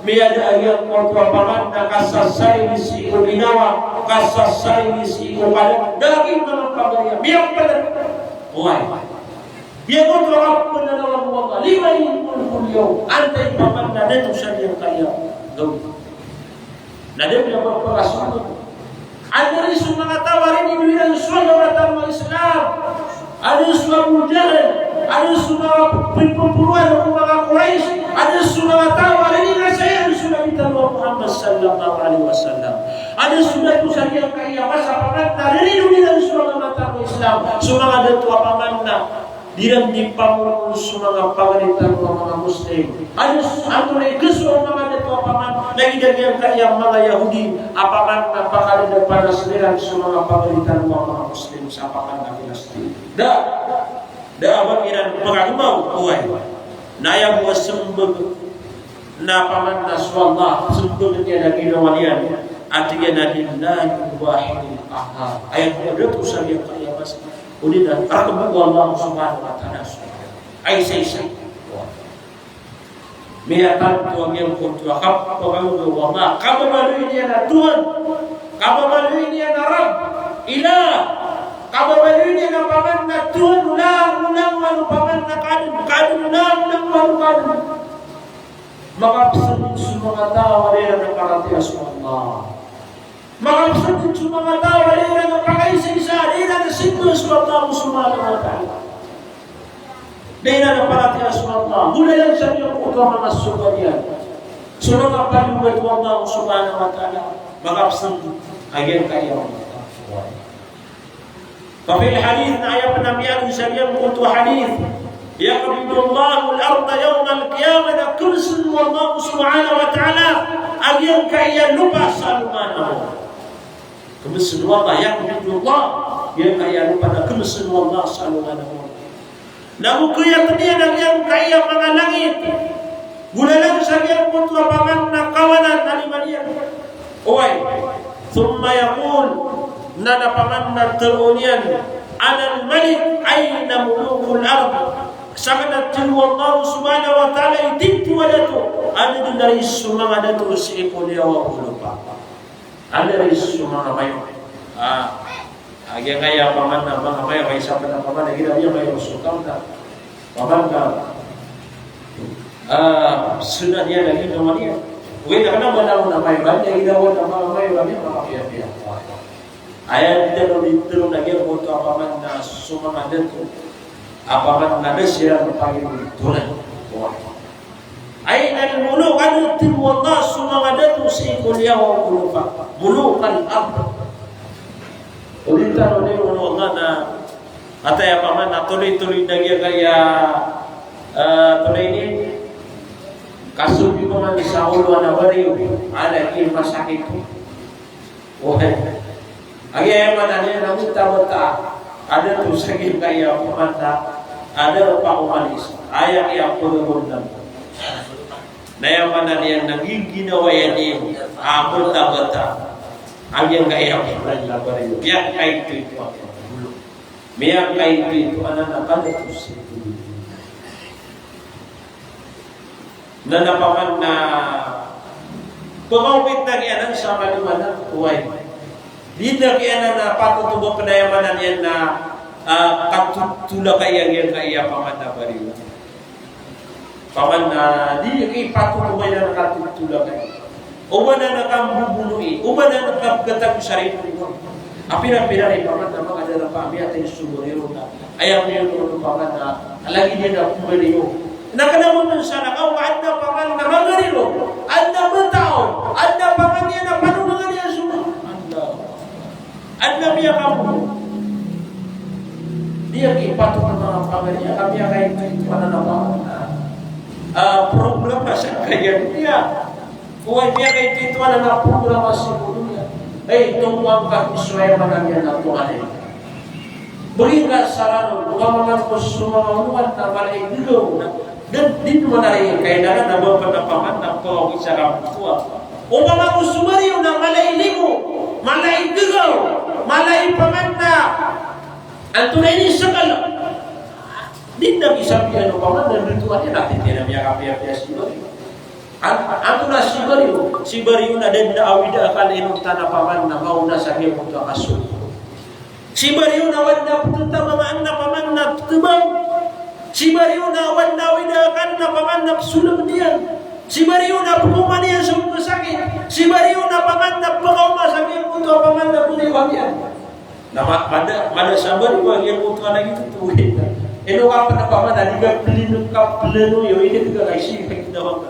Miyada a giyangkoto a paman na kasasaili sii ko ginawa, kasasaili sii ko kaadn, da a gii manga pagariya, miyampal. Oway. Giyangkoto a kapnanawan o Allah, limanil mulkul yawm, antaa i paman na dato sa giyangkaya gawii. Na da dn a ba pkasmbag. Adn so manga taw a rinido iran so agama tano a Islam. Adn so Abu Jahl, adn so manga pipoporoan o manga Quraysh, adn so manga taw a riningasayan so Nabi tano a sallallahu alaihi wasallam. Adn so dato sa giyangkaya masa a paman na riridoan iran so manga matao a Islam, so manga dato a paman na di iran di pamorong so manga pagari tano a manga Muslim. Adn so, antonaa i kaso o manga dato a paman na lagid a giyangkaya manga Yahudi a paman na pakadadapan a sii ran so manga pagari tano a manga Muslim sa paman na Filistin. Da, da a ba iran pagagmaw, oway. Na aya bo a smbag na paman na so Allah, smbag iyan a ginawa niyan, a tig iyan a lillahil wahidil qahhar. Aya bo a dato sa giyangkaya masa, odi na rakn bo o Allah subhanahu wa ta'ala so isa-isa. Miyatanto a giyangkoto a kapaganggo o Allah, kababaloy niyan a Tuhan, kababaloy niyan a Rabb, Ilah, kababaloy niyan a paman na Tuhan o langolangowan o paman na kaadn, kaadn o langolangowan o kaadn. Makapsangod so manga taw a da iran a paratiyaya so Allah. Makapsangod so manga taw a da iran a pakaisa-isa, da iran a simba so Allah subhanahu wa ta'ala. Da iran a paratiyaya so Allah. Golalan sa giyangkoto a manga sogat iyan. So manga paliyogat o Allah subhanahu wa ta'ala. Makapsangod a giyangkaya manga taw. Fa fil hadith, na aya pn a miyaaloy sa giyangkoto a hadith, yaqbidullahul arda yawmal qiyamah, na kmsn o Allah subhanahu wa ta'ala a giyangkaya lopa sa alongan a mawri. Kmsn o Allah, yaqbidullah, giyangkaya lopa na kmsn o Allah sa alongan a mawri. Na go kiyatn iyan a giyangkaya manga langit. Golalan sa giyangkoto a paman na kawanan a lima niyan. Oway. Thumma yaqul, na na paman na tharoon iyan, anal malik, ayna mulukul ard. Sakn a tig o Allah subhanahu wa ta'ala i tito a dato, adn dn ari so manga dato sii ko liyawaw o lopa. Adn ari so manga mayor. Ah, a giyangkaya paman na manga mayor, ay isa pn a paman na giyangkaya mayor so town na paman na, ah, sii niyan a ginawa niyan. Ogaid na kna ba langon a mayor, a ginawa niyan a manga mayor a manga piyapiya. Aya dn tano di tharoon a giyangkoto a paman na so manga dato a paman na da siran pagithoran. Aynal muluk, adn, tig o Allah, so manga dato sii ko liyawaw o lopa. Mulukal ard. Odi tano di o Allah na, kataya paman na toloy-toloy na giyangkaya, eh, toloy ini. Kasobi paman sa olowan a bariyo, a lagid masakit. Oway. Aya maana niyan na mota-mota. Adn to sa giyangkaya paman na, adn a pakomalis. Aya kiyapagagondang. Na aya maana niyan na giginawa iyan iyo a mota-mota. A giyangkaya paman na bariyo. Miyakaito-ito a miyakaito-ito a nanakal a to sii. Na na paman na pngawit na kiyanan sa maliwanag, oway. Di na kiyanan na patot o ba pnayamanan iyan na, ah, katotolakay a giyangkaya paman na bariyo. Paman na di kipatot o ba iyan na katotolakay. O ba na na kambobonoi, o ba na na kabgatago sa ripon. A pira-pira i paman na manga darpa a miyatay so bariyo na aya miyaono paman na lagid iyan a pmbariyo. Na kna ba pn sa na kaw adn a paman na manga rilo, adn a mataw, adn a paman iyan a panogangan iyan so Allah. Adn a miyakamoto. Di a kipatot a manga pangariya, a miyakaito-ito anan a paman na, ah, programa sa kaya niya. Oway, miyakaito-ito anan a programa sii ko doniya. Ay, tongan ka so aya maana niyan na tonganay. Bgi ngka sa rano, o ba maman ko so manga olowan na mala i ggaw na, di, di maana ron kailangan na ba pn a paman na pawisa ka mtoa. O ba maman ko so bariyo na mala i limo, mala i ggaw, mala i paman na antonaa ini, skl. Di na kisabihan o paman na dn to a di na titira miyakapiyapiya si bariyo. An-, antonaa si bariyo? Si bariyo na da dn a awida akal inonta na paman na maona sa giyangkoto a kaso. Si bariyo na o adn a pthatabang a adn a paman na pthabang. Si bariyo na o adn a awida akal na paman na psolbd iyan. Si bariyo na pkaoma niyan so pkhasakit. Si bariyo na paman na pkaoma sa giyangkoto a paman na bariyo a miyan. Na ma-, mada, mada sa bariyo a giyangkoto a lagid oto. Ino ka pn a paman a di ka plano, ka plano iyo, ini di ka kaisi, ka ginawa ka.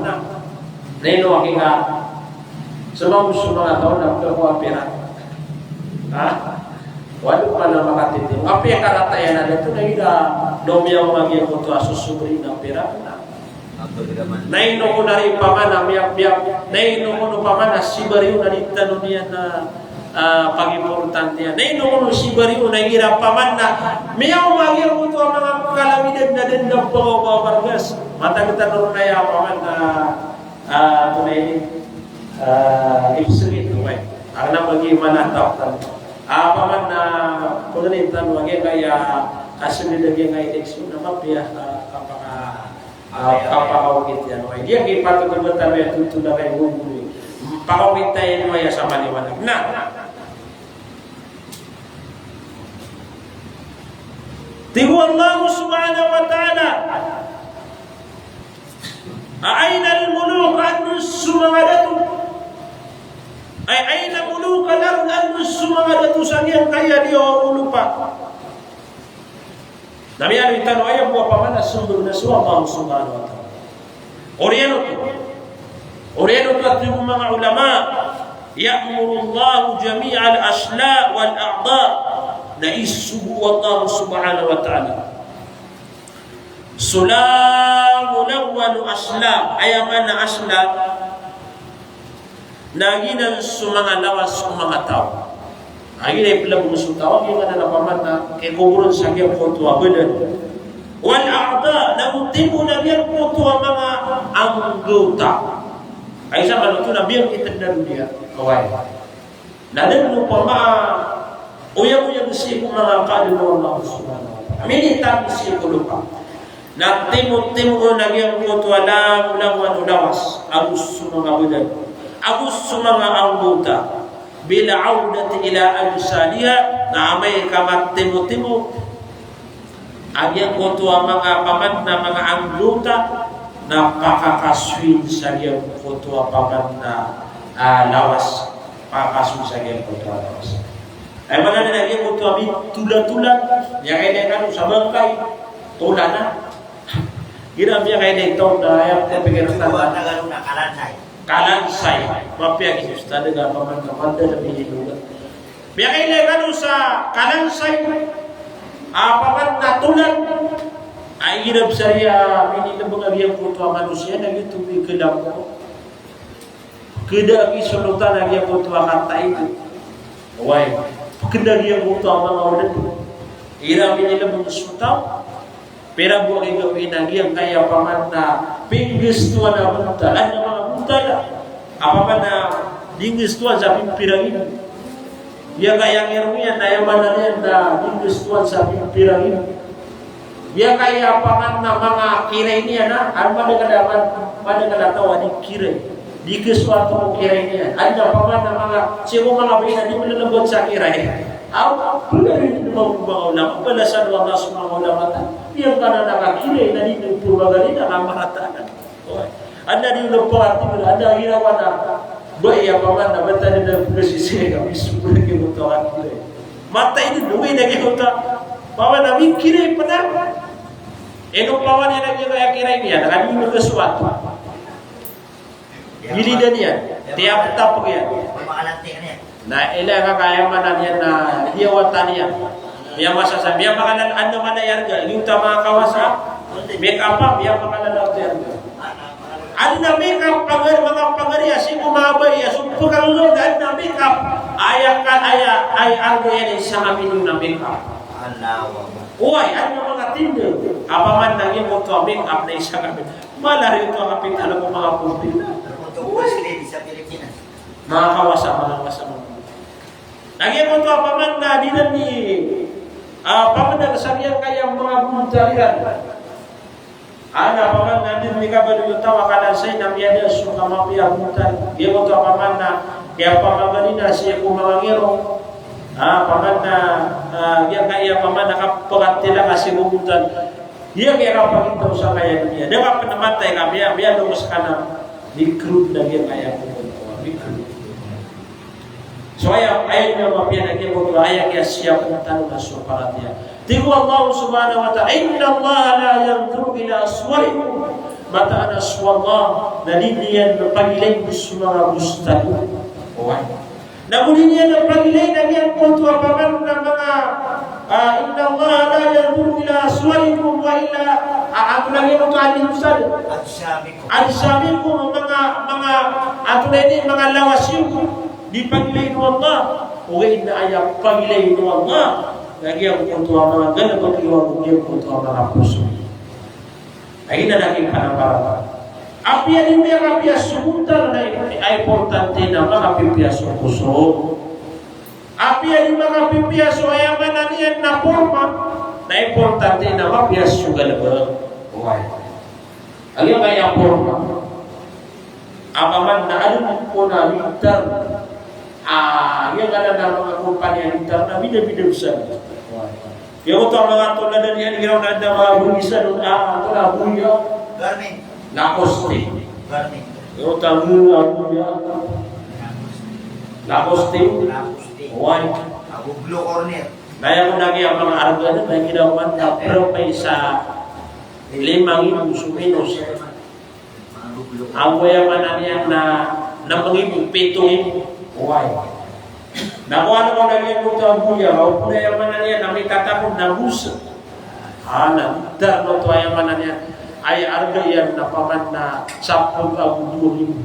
na. Na ino aki nga, so manga, so manga taw na pira ko a pira. Ha? Walo pman a makatiti. Apiya karata iyan a dato na ira, no miyaoma giyangkoto a sosobri na pira na. Na ino ko na ri pamana, miya, miya, na ino ko no pamana, sibariyo na di tano niyan na, ah, pagimportantiya. Na ino ko no sibariyo na igira pamana, miyaoma giyangkoto a manga kalamidan na dn na pagaw ba bargas. Matag tano ron aya pamana, ah, tonaa ini, ah, ibsgit, okay. Karna bagi mana tawag tano. Ah, pamana, tonaa ini tano, agi kaya, kasndg agi nga eleksyon, na mapiya, ah, kapaka- Ah, kapakaokit iyan, oway. Di aki patot a btad a aya totol a kay gogori. Pakaokit iyan, oway, sa maliwanag. Na. Tig o Allah subhanahu wa ta'ala, "A ayna al-muluk?" Anda so manga dato? Ay, "Ayna muluk al-ard?" Anda so manga dato sa giyangkaya di o lopa? Na miyaaloy tano aya bo a pamana, sombor na so Allah subhanahu wa ta'ala. Oriyan oto. Oriyan oto a tig o manga ulama, "Ya'muru Allahu jami'al ashla' wal a'dha'." Na isogo o Allah subhanahu wa ta'ala so langolangowan o ashla', aya maana ashla', na giyanan so manga lawas o manga taw. Aya iplbng so taw, aya maana na pamana, kikoboron sa giyangkoto a badan. Wal a'dha', na go timo na giyangkoto a manga anggawta. Aya isa man oto na biyangkitn a doniya. Oway. Na dn o pama, oyagoyag sii ko manga kaadn o Allah subhanahu wa ta'ala. Minitang sii ko lopa. Na timotimo na giyangkoto a langolangowan o lawas, ago so manga badan, ago so manga anggawta. Bil 'awdati ila ajsadiha, na amay ka matimotimo a giyangkoto a manga pamana, manga anggawta, na pakakasoy sa giyangkoto a pamana, ah, lawas. Pakakasoy sa giyangkoto a lawas. Aya maana niyan na giyangkoto a mitolatolan, miyakailay kano sa bangkay, tolan a. Igira miyakailay taw na aya, aya pikiran tano na kalansay. Kalansay. Mapiya ki ustad a pamana, pamana na minilogan. Miyakailay kano sa kalansay, a pamana tolan. Ay, igira bs a riya minilbng a giyangkoto a manosiya na giyoto i khalang ko. Kda a kisolotan a giyangkoto a kataid. Oway. Kda a giyangkoto a manga oled. Igira minilbng so taw. Pira bo a gawii na giyangkaya pamana pinggistowan a bontal. Adn a manga bontal a pamana pinggistowan sa pimpira nggibo. Giyangkaya ngirong iyan na aya maana niyan na pinggistowan sa pimpira nggibo. Giyangkaya pamana manga kiray niyan a, an madakl a, madakl a taw a di kiray. Di kisowa ko kiray niyan. Adn a pamana manga, sii ko manga bae na di mlolobot sa kiray. Aw, aw, pagari niyan manga ulama. Balasan o Allah so manga ulama ta. Giyangkanan a kakiray na di nagpapagari na kamarataan. Oway. Adn a di nagpakatibla, adn a ginawa na. Ba iya pamana, ba tano na pagkasisay ka, misombor ki oto a kakiray. Mataid dn, oway, na giyoto. Pamana, mikiray pn a. Ino pamana na giyoto a kiray niyan, na kami makasowa. Gilidan iyan, tiyaptapk iyan. Na ilay ka kaya maana niyan na diyawatan iyan. Miyamasasabi, miyamakalala, adn a maana i arga. Giyoto a manga kawasa, make up a, miyamakalala oto i arga. Adn a make up, pagar, manga pagari a sii ko manga bai a so pkanggaw na adn a make up. Aya ka, aya, aya arga iyan i sanga milyon a make up. Allahu Akbar. Oway, adn a manga tindg a paman na giyoto a make up na i sanga milyon. Mala riyoto a kapital ko manga pulpit. Manga kawasa, manga kawasa. Na giyoto a paman na di dn i, ah, paman na sa giyangkaya manga bontal iran. Ana paman na di dn i kabaloy o taw a kala sa ina miyada so kamapiya a bontal. Giyoto a paman na kiyapamagani na sii ko manga ngiro. Ah, paman na, ah, giyangkaya paman na kapakatila ka sii ko bontal. Giyangkaya kapagintaw sangkaya doniya. Da ka pn matay ka miya, miyada ko skaniyan. Mikrod na giyangkaya ko. Mikrod. So aya, aya niyan mapiya na giyoto, aya kiyasiyap tano na so paratiyaya. Tig o Allah subhanahu wa ta'ala, "Inna Allaha la yanzuru ila suwarikum." Mataan a so Allah na di niyan pagilay so manga bostan iyo. Oway. Na go di niyan pagilay na giyoto a paman na manga, ah, "Inna Allaha la yanzuru ila suwarikum wa ila," ah, antonaa giyoto a di bostan? Ajsamikum. Ajsamikum, manga, manga, antonaa ini, manga lawas iyo. Di pagilay o Allah, ogaid na aya pagilay o Allah na giyoto a manga galbk iyo ago giyoto a manga poso. Aya na lagid a panambaran. Apiya di makapiya so bontal na importante na makapipiya so poso. Apiya di makapipiya so aya maana niyan na porma na importante na mapiya so galbk. Oway. Aya kaya porma. Apiya man na adn ko na litar. Ah, aya kaya na manga kompani a litar na bida-bida bsa. Giyoto a manga tolad iyan, giyoto a manga boy iyan, ah, antonaa boy iyan? Garmin. Lacoste. Garmin. Giyoto a manga boy iyan. Lacoste. Lacoste. Oway. Ago Blue Corner. Na aya ko na giya manga arga na, na giya man na, pero pa isa lima nggibo so minos. Ago aya maana niyan na, na manga nggibo, pito nggibo. Oway. Na kowan ko na giyoto a boy iyan, ago aya maana niyan na mikatakod na bos. Ah, na litar oto aya maana niyan. Aya arga iyan na paman na sapolo ago dowa nggibo.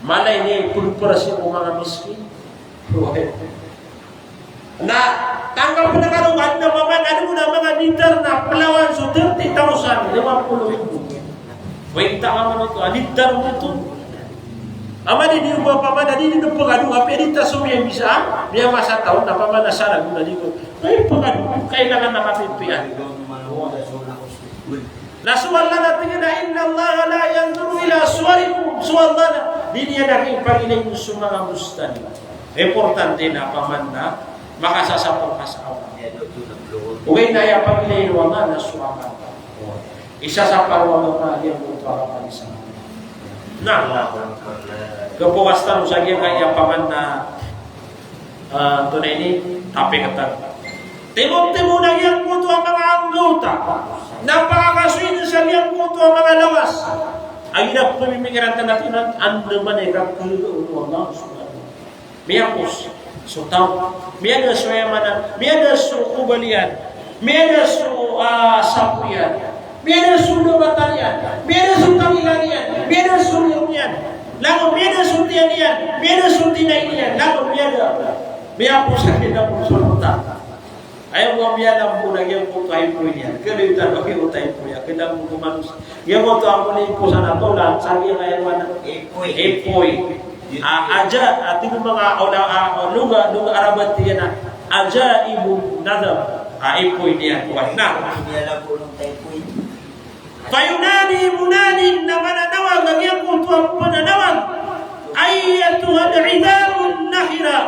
Mala ini polo pira sii ko manga miskin. Oway. Na tanggap na kano ba na paman, adn ko na manga litar na plawan so thirty thousand, lima polo ribo. Kwenta ka man oto, a litar oto. Ama di di ba paman, a di di pagado, apiya di ta so miyabisa, miyamasa taw na paman a saragon a di ko. Ay, pagado, kailangan na kapipiya. Na so Allah na tig iyan a, "Inna Allaha la yanzuru ila suwarikum." So Allah na di niyan pagilay so manga bostan. Importante na paman na makasasapang ka sa Allah. Ogaid na aya pagilay o Allah na so akal. Isasapang o Allah na giyangkoto a kapalisan. Na, kapokas tano sa giyangkaya paman na Ah, antonaa ini, tapi katan. Timo-timo na giyangkoto a manga anggawta na pakakasoy sa giyangkoto a manga lawas. Aya pamimikiran tano na anda man i kakhagaon o Allah subhanahu wa ta'ala. Miyapos so taw. Miyada so aya maana, miyada so kobal iyan. Miyada so, ah, sapo iyan. Miyada so da a mata niyan. Miyada so tangila niyan. Miyada so liyo niyan. Langon miyada so tiyan iyan. Miyada so tinai niyan. Langon miyada. Miyapos a kiyapos so taw. Aya bo a miyada bo na giyangkoto a ipoy niyan. Kaliyotan o giyangkoto a ipoy niyan. Kiyapos ko manosiya. Giyangkoto a moniposan a tolan, sa giyangkaya maana. Ipoy. Ipoy. A, aja, a, tig o manga, a, a, loga, loga Arab a tig iyan a, ajaibun nadhar. A, ipoy niyan. Wan na. Fayunadi munadin, na mananawag a giyangkoto a pananawag. Ayyatuhal idhamun nakhira,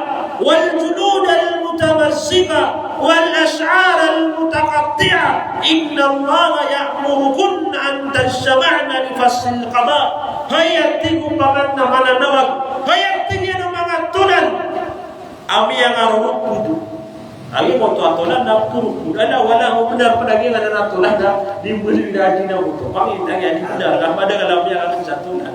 wal juludal mutamazzika, wal ash'aral mutaqatti'a, innallaha ya'murukunna an tajtama'na li faslil qada. Hay, a tig o paman a mananawag. Hay, a tig iyan a manga tolan a miyangarorokod. Aya bo oto a tolan na korokod. Ala, wala ko bnar pn a giyanan a tolan na di mbaloy na di na oto. Pangni na giya di bnar. Ka madakl a miyangarorokod sa tolan.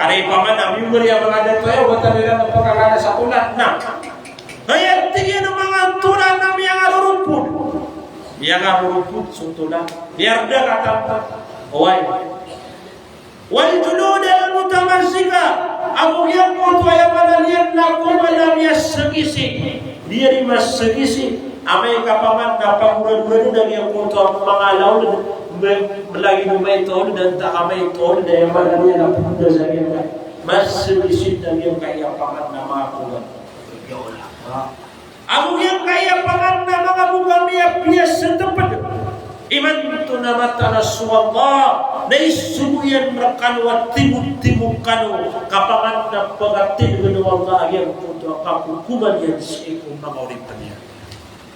Ari paman a mimori a manga dato aya, wata nira na pagkakana sa tolan. Na. Aya tig iyan a manga tolan na miyangaroropod. Miyangaroropod so tolan. Miyarda ka tanto. Oway. Wal julud al mutamazzika, ago giyangkoto aya maana niyan na kobor a miyasgisi, di ari masgisi, amay ka paman na pagoradorad a giyangkoto a manga laod, me-, melagid o maito a laod, antaa ka maito a laod, aya maana niyan na pagorada sa giyangkai, masgisi a giyangkai a paman na manga kobor. Ago giyangkaya paman na manga bokami a piyasateped. Imanto na mataan a so Allah na isogo iyan rekano a timotimo kano ka paman na pekatindegen o Allah a giyangkoto a kakokoman iyan sii ko manga oripen iyan.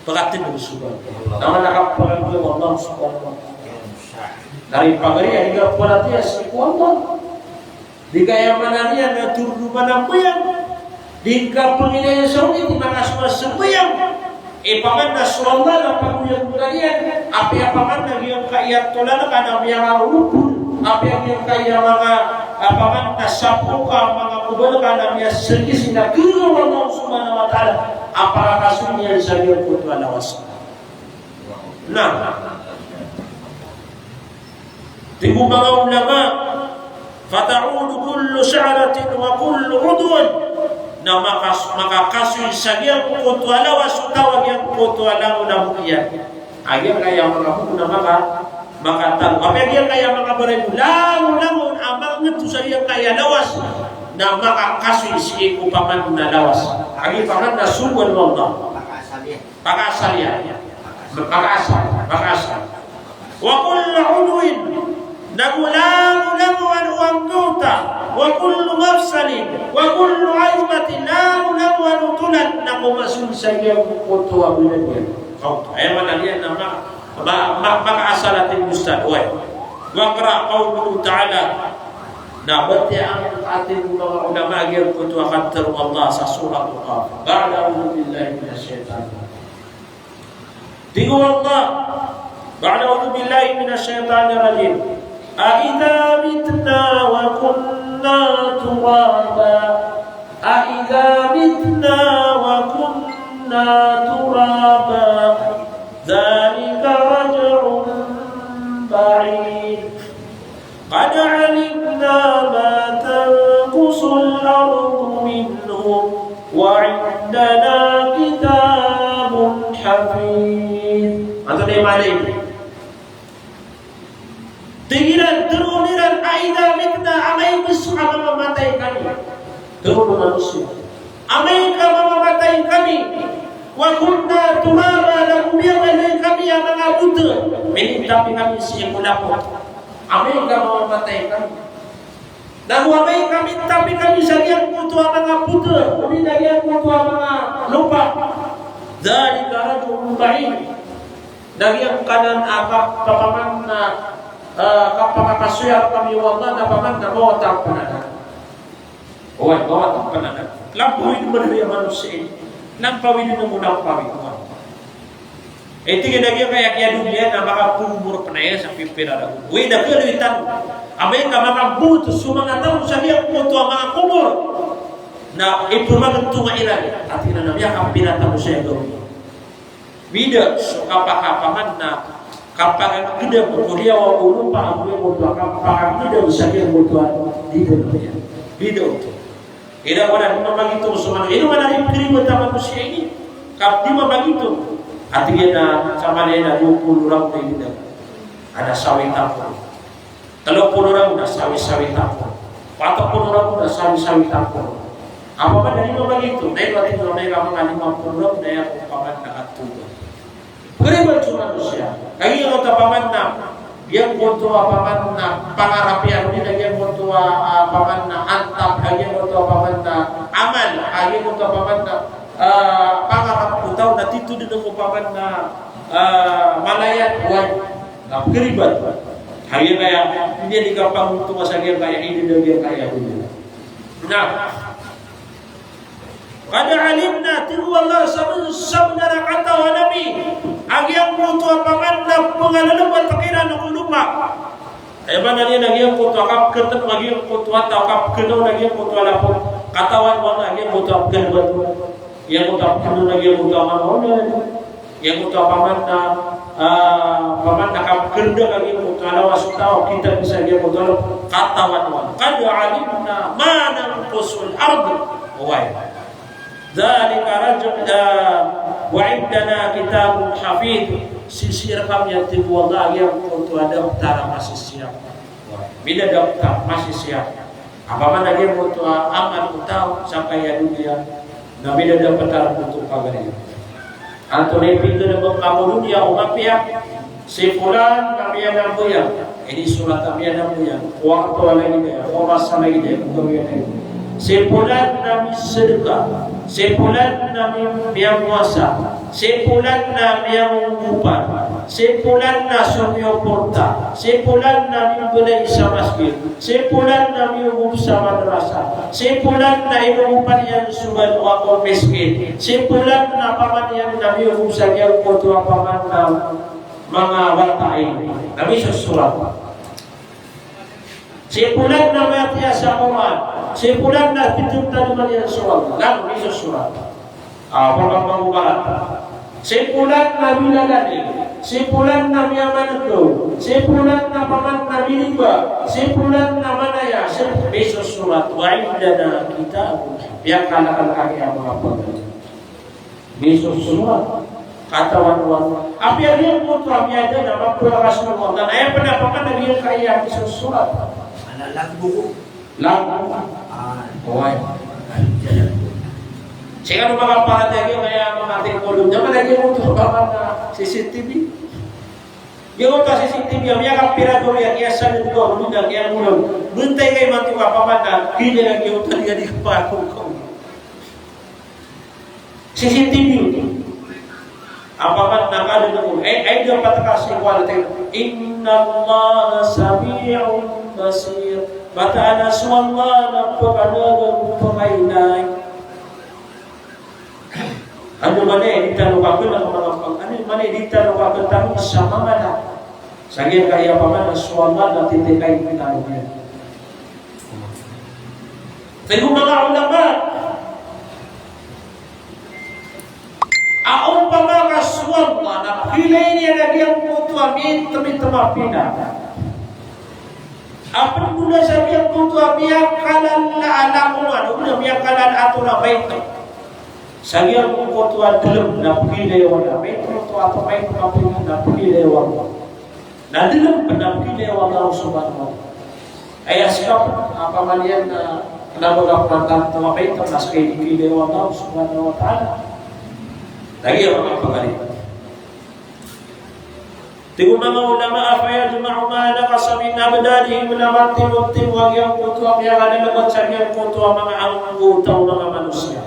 Pekatindegen so Allah. Na mana ka pekatindegen o Allah subhanahu wa ta'ala. Dari pagari a di ka paratiyaya sii ko Allah. Di kaya maana niyan na torodoman a mbayang. Di ka pengilaya sa odi, di makasowa sa mbayang. Ipaman na so Allah na pagoyang ko iyan. Apiya paman na giyangkaya tolan ka na miyangaroropod. Apiya giyangkaya manga, apiya paman na sapo ka manga kobor ka na miyasgisi na giyangkoto a Allah subhanahu wa ta'ala a pakakasoy niyan sa giyangkoto a lawas. Na. Tig o manga ulama, "Fata'udu kullu sha'ratin wa kullu 'udwin." Na makas-, makakasoy sa giyangkoto a lawas o taw a giyangkoto a langon a bok iyan. A giyangkaya manga bok na maka-, makatago. Apiya giyangkaya manga baray o langon-langon a manged sa giyangkaya lawas na makakasoy sii ko paman na lawas. A giya paman na sogoan o Allah. Pakaasal iyan. Pakaasal. Pakaasal. Wa kullu 'udwin. Nago langolangon o anggawta. Wa kullu mafsalin. Wa kullu 'azmatin. Langolangon o tolan. Nago masoy sa giyangkoto a badan iyan. Aya maana niyan na ma-, ma-, ma-, makaasal a tig o ustad. Oway. Wa iqra' qawluhu ta'ala. Na batiya angka a tig o manga ulama a giyangkoto a katharo o Allah sa Surat Qaf. Ba'da a'udhu billahi minash shaitanir rajim. Tig o Allah, ba'da a'udhu billahi minash shaitanir rajim. A idha mitna wa kunna turaba. A idha mitna wa kunna turaba. Dhalika raj'un ba'id. Qad 'alimna ma tanqusul ardu minhum wa 'indana kitabun hafiz. Antonaa i maana iyan? Tig iran, tharoon iran, a idha mitna, amay ka so mamamatay kami. Tharoon o manosiya. Amay ka mamamatay kami, wa kunna turaba, nago miyabalay kami a manga bota. Minintapi kami sii ko lapot. Amay ka mamamatay kami. Nago amay ka mintapi kami sa giyangkoto a manga bota, odi na giyangkoto a manga lopa. Dhalika raj'un ba'id. Na giyangkanan a kap-, paman na, ah, kapakakasoya rkami o Allah na paman na mawata a pnanag. Oway, mawata a pnanag. Lampawi dn man a manosiya ini. Lampawi dn a mona lampawi. Oway. Eh, tig iyan a giyangkaya kiyadoniya na makapomor pn aya sa pipira ragon. Oway, da kaloy tano. Amay ka makabot so manga taw sa giyangkoto a manga kobor. Na ipmagtonga iran. Ati na na miyakapira tano sa gawii. Bida so kapakapaman na kapakagdam ko liyawaw o lopa a giyangkoto a kapakagdam sa giyangkoto a di dn iyan. Bida oto. Ira ko na di mamagitong so mano. Ino man a di pkribat a manosiya ini. Kap di mamagitong. Ati iyan na sa mala iyan na dowa polo ragon na inidang. Ada sawi tapol. Telo polo ragon na sawi-sawi tapol. Pat polo ragon na sawi-sawi tapol. Apa man a di mamagitong. Na ino ati iyan na manga lima polo ragon na aya ko paman na katuba. Pkribat so manosiya. Kagiya oto a paman na, giyangkoto a paman na pangarap iyan, odi na giyangkoto a, a, paman na antap, a, giyangkoto a paman na amal, a, giyangkoto a paman na, a, pangarap o taw na tito dn ko paman na, a, malaya, oway. Na pkribat. Kagiya kaya, odi na di kapangontonga sa giyangkaya, odi na giyangkaya, odi na. Na, Qad alimna, tig o Allah, sabnar a katawan ami a giyangkoto a paman na pngalalabat kiran ko lopa. Aya maana niyan na giyangkoto a kapkatn a giyangkoto a taw, kapkatn a giyangkoto a lapot. Katawan o Allah a giyangkoto a pkalabat. Giyangkoto a pkatn a giyangkoto a manga olad. Giyangkoto a paman na, ah, paman na kapkatn a giyangkoto a lawas o taw, kita bisa giyangkoto a lapot. Katawan o Allah. Qad alimna ma nanqusul ard. Oway. Dhalika raj-, ah, wa indana kitabun hafidh. Sisii rkami, tig o Allah, a giyangkoto a daptar a masisiyap. Bida daptar masisiyap. Opama na giyangkoto a amal o taw sangkaya doniya, na bida daptar oto pagari. Antonaa i pitharo o doniya o mapiya? Si fulan na miyanambayang, inisorat a miyanambayang, ko wakto a lagid iyan, ko oras a lagid iyan, ko gawii a lagid iyan. Si fulan na misadka, si fulan na mi-, miyapowasa, si fulan na miyangongopan, si fulan na somiyoporta, si fulan na mimbalay sa masgit, si fulan na miyogop sa madrasa, si fulan na inongopan iyan so baloa ko miskin, si fulan na paman iyan na miyogop sa giyangkoto a paman na manga wata iyan, na misosorat. Si fulan na miyatiya sa Qur'an, si fulan na pitharo tano man iyan so Allah, na misosorat. Ah, pagkapangobarat. Si fulan na milalani, si fulan na miyamanakaw, si fulan na paman na miriba, si fulan na manaya, si, misosorat. Wa indana kitabun. Miyakalakal a giyangkoto a pagari. Misosorat. Katawan o Allah. Apiya giyangkoto a miyada na mapowasa o Allah. Aya pn a paman na giyangkaya misosorat. Ana lagbo ko. Lang. Ah. Oway. Sii kano makaparatiyaya kaya makating ko lod. Dapat lagi mo to ba na C C T V. Giyoto a C C T V a miyakapira ko iya, iya sa lod ko, lod na iya mo lod. Bantay kay mato ka paman na, hindi lagi mo taliya di kapakong ko. C C T V oto. Opama na kadn ko, eh, ay, dapat ka sii ko Allah, innallaha sami'un basir. Mataan a so Allah na pkhan'g, pkhailay. Ano man i di tano kakn, ano man i di tano kakn, tano sa manga na. Sa giyangkaya paman na so Allah na titikain tano niyan. Tig o manga ulama a opama ka so Allah na pkhailay niyan a giyangkoto a miitem-item a pina. A pndola sa giyangkoto a miyakalala a langowan, o na miyakalala a tora a maitem. Sa giyangkoto a dlm na pkhailay o Allah, maitem oto a maitem a pina na pkhailay o Allah. Na dlm pn na pkhailay o Allah subhanahu wa ta'ala. Aya ska pn a pamalian na kna ba ka pn a tanto a maitem na ska i pkhailay o Allah subhanahu wa ta'ala. Lagid a manga pagari. Tig o manga ulama a, "Fa yajma'u ma naqasa min abdanihi," na mantimotimo a giyangkoto a miyakalalabat sa giyangkoto a manga anggota o manga manosiya.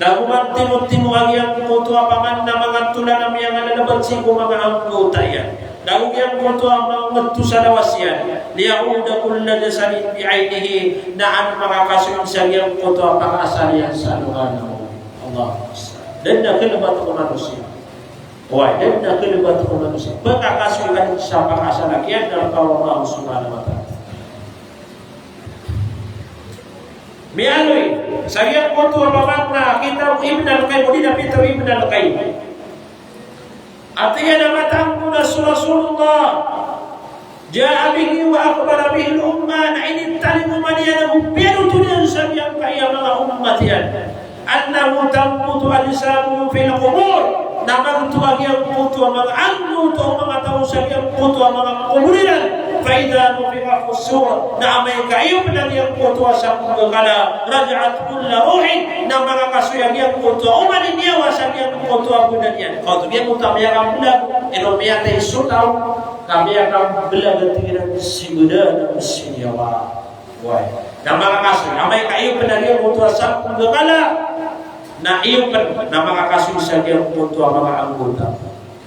Nago mantimotimo a giyangkoto a paman na manga tolan a miyakalalabat sii ko manga anggota iyan. Nago giyangkoto a manga oto sa lawas iyan. "Liya'uda kullu jasadin bi'ainihi," na an makakasoy sa giyangkoto a pakaasal iyan sa alongan a mawri. Allahu Akbar. Dn a kalbat ko manosiya. Oway, dn a kalbat ko manosiya. Pkakasoy ka dn sa pakaasal a kiyaadn rka o Allah subhanahu wa ta'ala. Miyaaloy sa giyangkoto a paman na kitab o Ibn Al-Qayyim, o di na pitharo o Ibn Al-Qayyim. Ati iyan a mataan ko na so Rasulullah. Ja'a bihi wa akhbara bihi al-ummah, na initalingoma niyan ago piyanothol iyan sa giyangkaya manga ummat iyan. Annahu tanbutu ajsamuhum fil qubur, na magto a giyangkoto a manga anggota o manga taw sa giyangkoto a manga kobor iran. Fa idha nufikha fis sur, na amay ka iyopn a giyangkoto a sangkakala, raja'at kullu ruhin, na makakasoy a giyangkoto a oman i niyawa sa giyangkoto a badan iyan. Kaoto giyangkoto a miyakamblag, ino miyatay so taw, ka miyakamblag a tig iran si badan ago si niyawa. Oway. Na makakasoy, amay ka iyopn a giyangkoto a sangkakala, na iyopn, na makakasoy sa giyangkoto a manga anggota.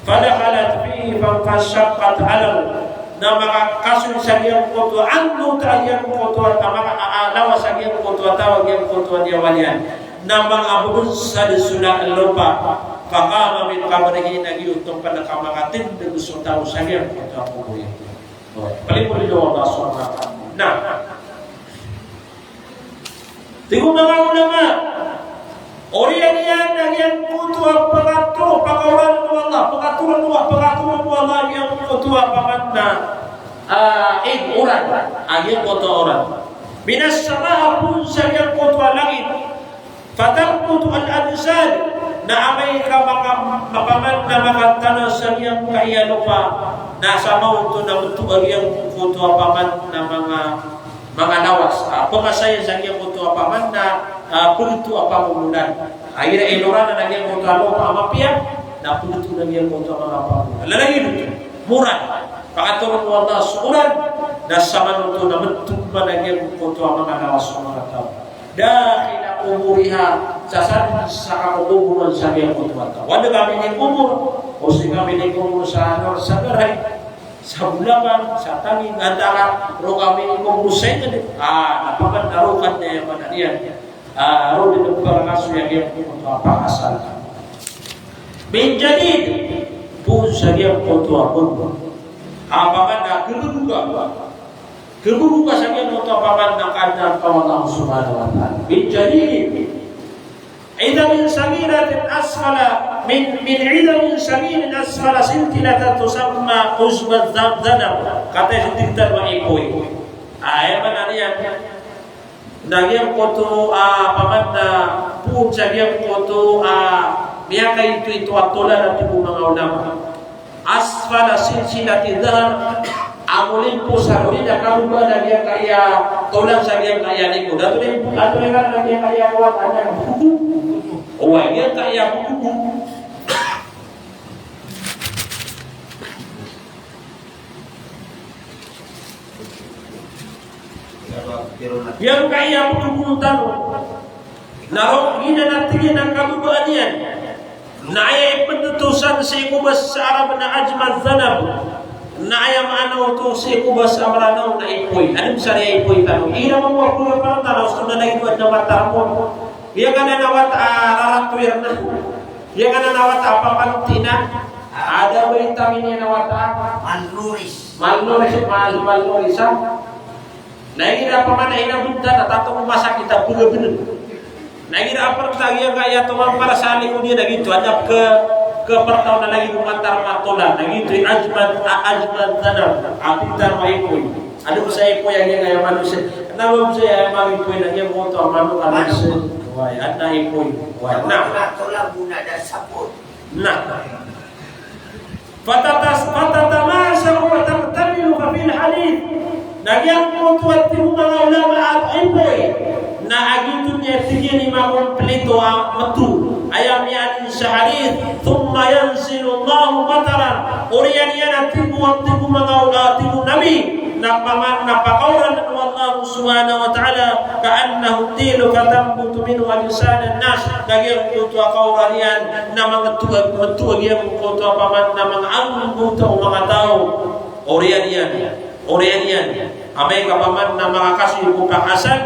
Fadakhalat fihi fanshaqqat alahu. Na makakasoy sa giyangkoto a anggota a giyangkoto a, a manga, a, a, lawas a giyangkoto a taw a giyangkoto a niyawa niyan. Na manga bonsad so lopa, faqama min qabrihi, na giyoto pn a kamakatindg so taw sa giyangkoto a kobor iyan. Palimoon o Allah subhanahu wa ta'ala. Na, tig o manga ulama, oriyan iyan na giyangkoto a pkatoro, pkhaoran o Allah, pkhatoro o Allah, pkhatoro o Allah giyangkoto a paman na, ah, ig, oran, a giyangkoto a oran. Minas sama, a poon sa giyangkoto a langit. Fatambutu al-ajsad, na amay ka maka-, makaman na makatana sa giyangkaya lopa, na sa maoto na mto a giyangkoto a paman na manga, manga lawas. Ah, pkasaya sa giyangkoto a paman na, ah, pgto a pamomolan. Ah, igira inoran na giyangkoto a lopa a mapiya, na pgto na giyangkoto a manga pamomolan. Lalayon oto, moran. Pakatoro o Allah so oran, na sa maoto na mto man a giyangkoto a manga lawas o manga taw. Dakhila quburiha, sa sadn sa kakokoboran sa giyangkoto a taw. Anda kami inikobor, o sii kami inikobor sa, ano, sa garay, sa bolapan, sa tangig, antara roo kami inikobor sa ingd. Ah, na paman na roo kami, aya maana niyan. Ah, roo dn pakasoy a giyangkoto a pakaasal. Min jadid, poon sa giyangkoto a kobor. Ah, paman na khabago ka. Khabago ka sa giyangkoto a paman na kaadn ka o Allah subhanahu wa ta'ala. Min jadid. Idhamin saghiratin asfala min, min idhamin saghirin asfala silsilatun tusamma Ujma Dhanab. Kataya so tig tano a ipoy. Aya maana niyan na giyangkoto a paman na poon sa giyangkoto a miyakaitoito a tolan a tig o manga ulama. Asfala silsilati dhahab, a molimpo sa, odi na kababa na giyangkaya tolan sa giyangkaya likod. Antonaa i, antonaa i ngaran a giyangkaya kowan, ana, bugo. Oway, giyangkaya bugo. Giyangkaya bugo tano. Na roo, giyanan a tig iyan a kababa niyan na aya ipntotosan sii ko basa Arab na Ujma Dhanab. Na aya maana oto sii ko basa Mranaw na ipoy. Adn sa aya ipoy tano. Igira mambo a polo a paranta na osto na lagid o adn a mata rkon. Giyangkanan a wata a raratoy rna. Giyangkanan a wata a papanti na. Ada ba itamin iyan a wata a malnourished. Malnourished, mal-, malnourished, ha? Na igira pman a inabnta na tato ko masakit a pagabnn. Na igira a paranta giyangkaya toman para sa likod iyan a giyoto, adn a pk-, pkhaparanta on a lagid o mata rkon a tolan, na giyoto i Ujma, a, Ujma Dhanab, a tig tano a ipoy. Adn sa ipoy a giyangkaya manosiya. Kna ba mosaya a ipoy na giyangkoto a manok a manosiya. Oway, adn a ipoy. Oway, na. Na. Fatatas-, fatatamasakhu wa taktamilu fa fil hadith. Na giyangkoto a tig o manga ulama a ipoy na a giyoto niyan tig iyan i makomplito a mto. Aya miyaadn sa hadith, thumma yanzilullahu mataran. Oriyan iyan a tig o, tig o manga ula-, tig o Nabi, na paman na pakaoran o Allah subhanahu wa ta'ala, ka'annahu tilu fatambutu minhu ajsadan nas. Na giyangkoto a kaoran iyan na mangto a, mto a giyangkoto a paman na manga anggota o manga taw. Oriyan iyan, oriyan iyan. Amay ka paman na makakasoy ko pakaasal,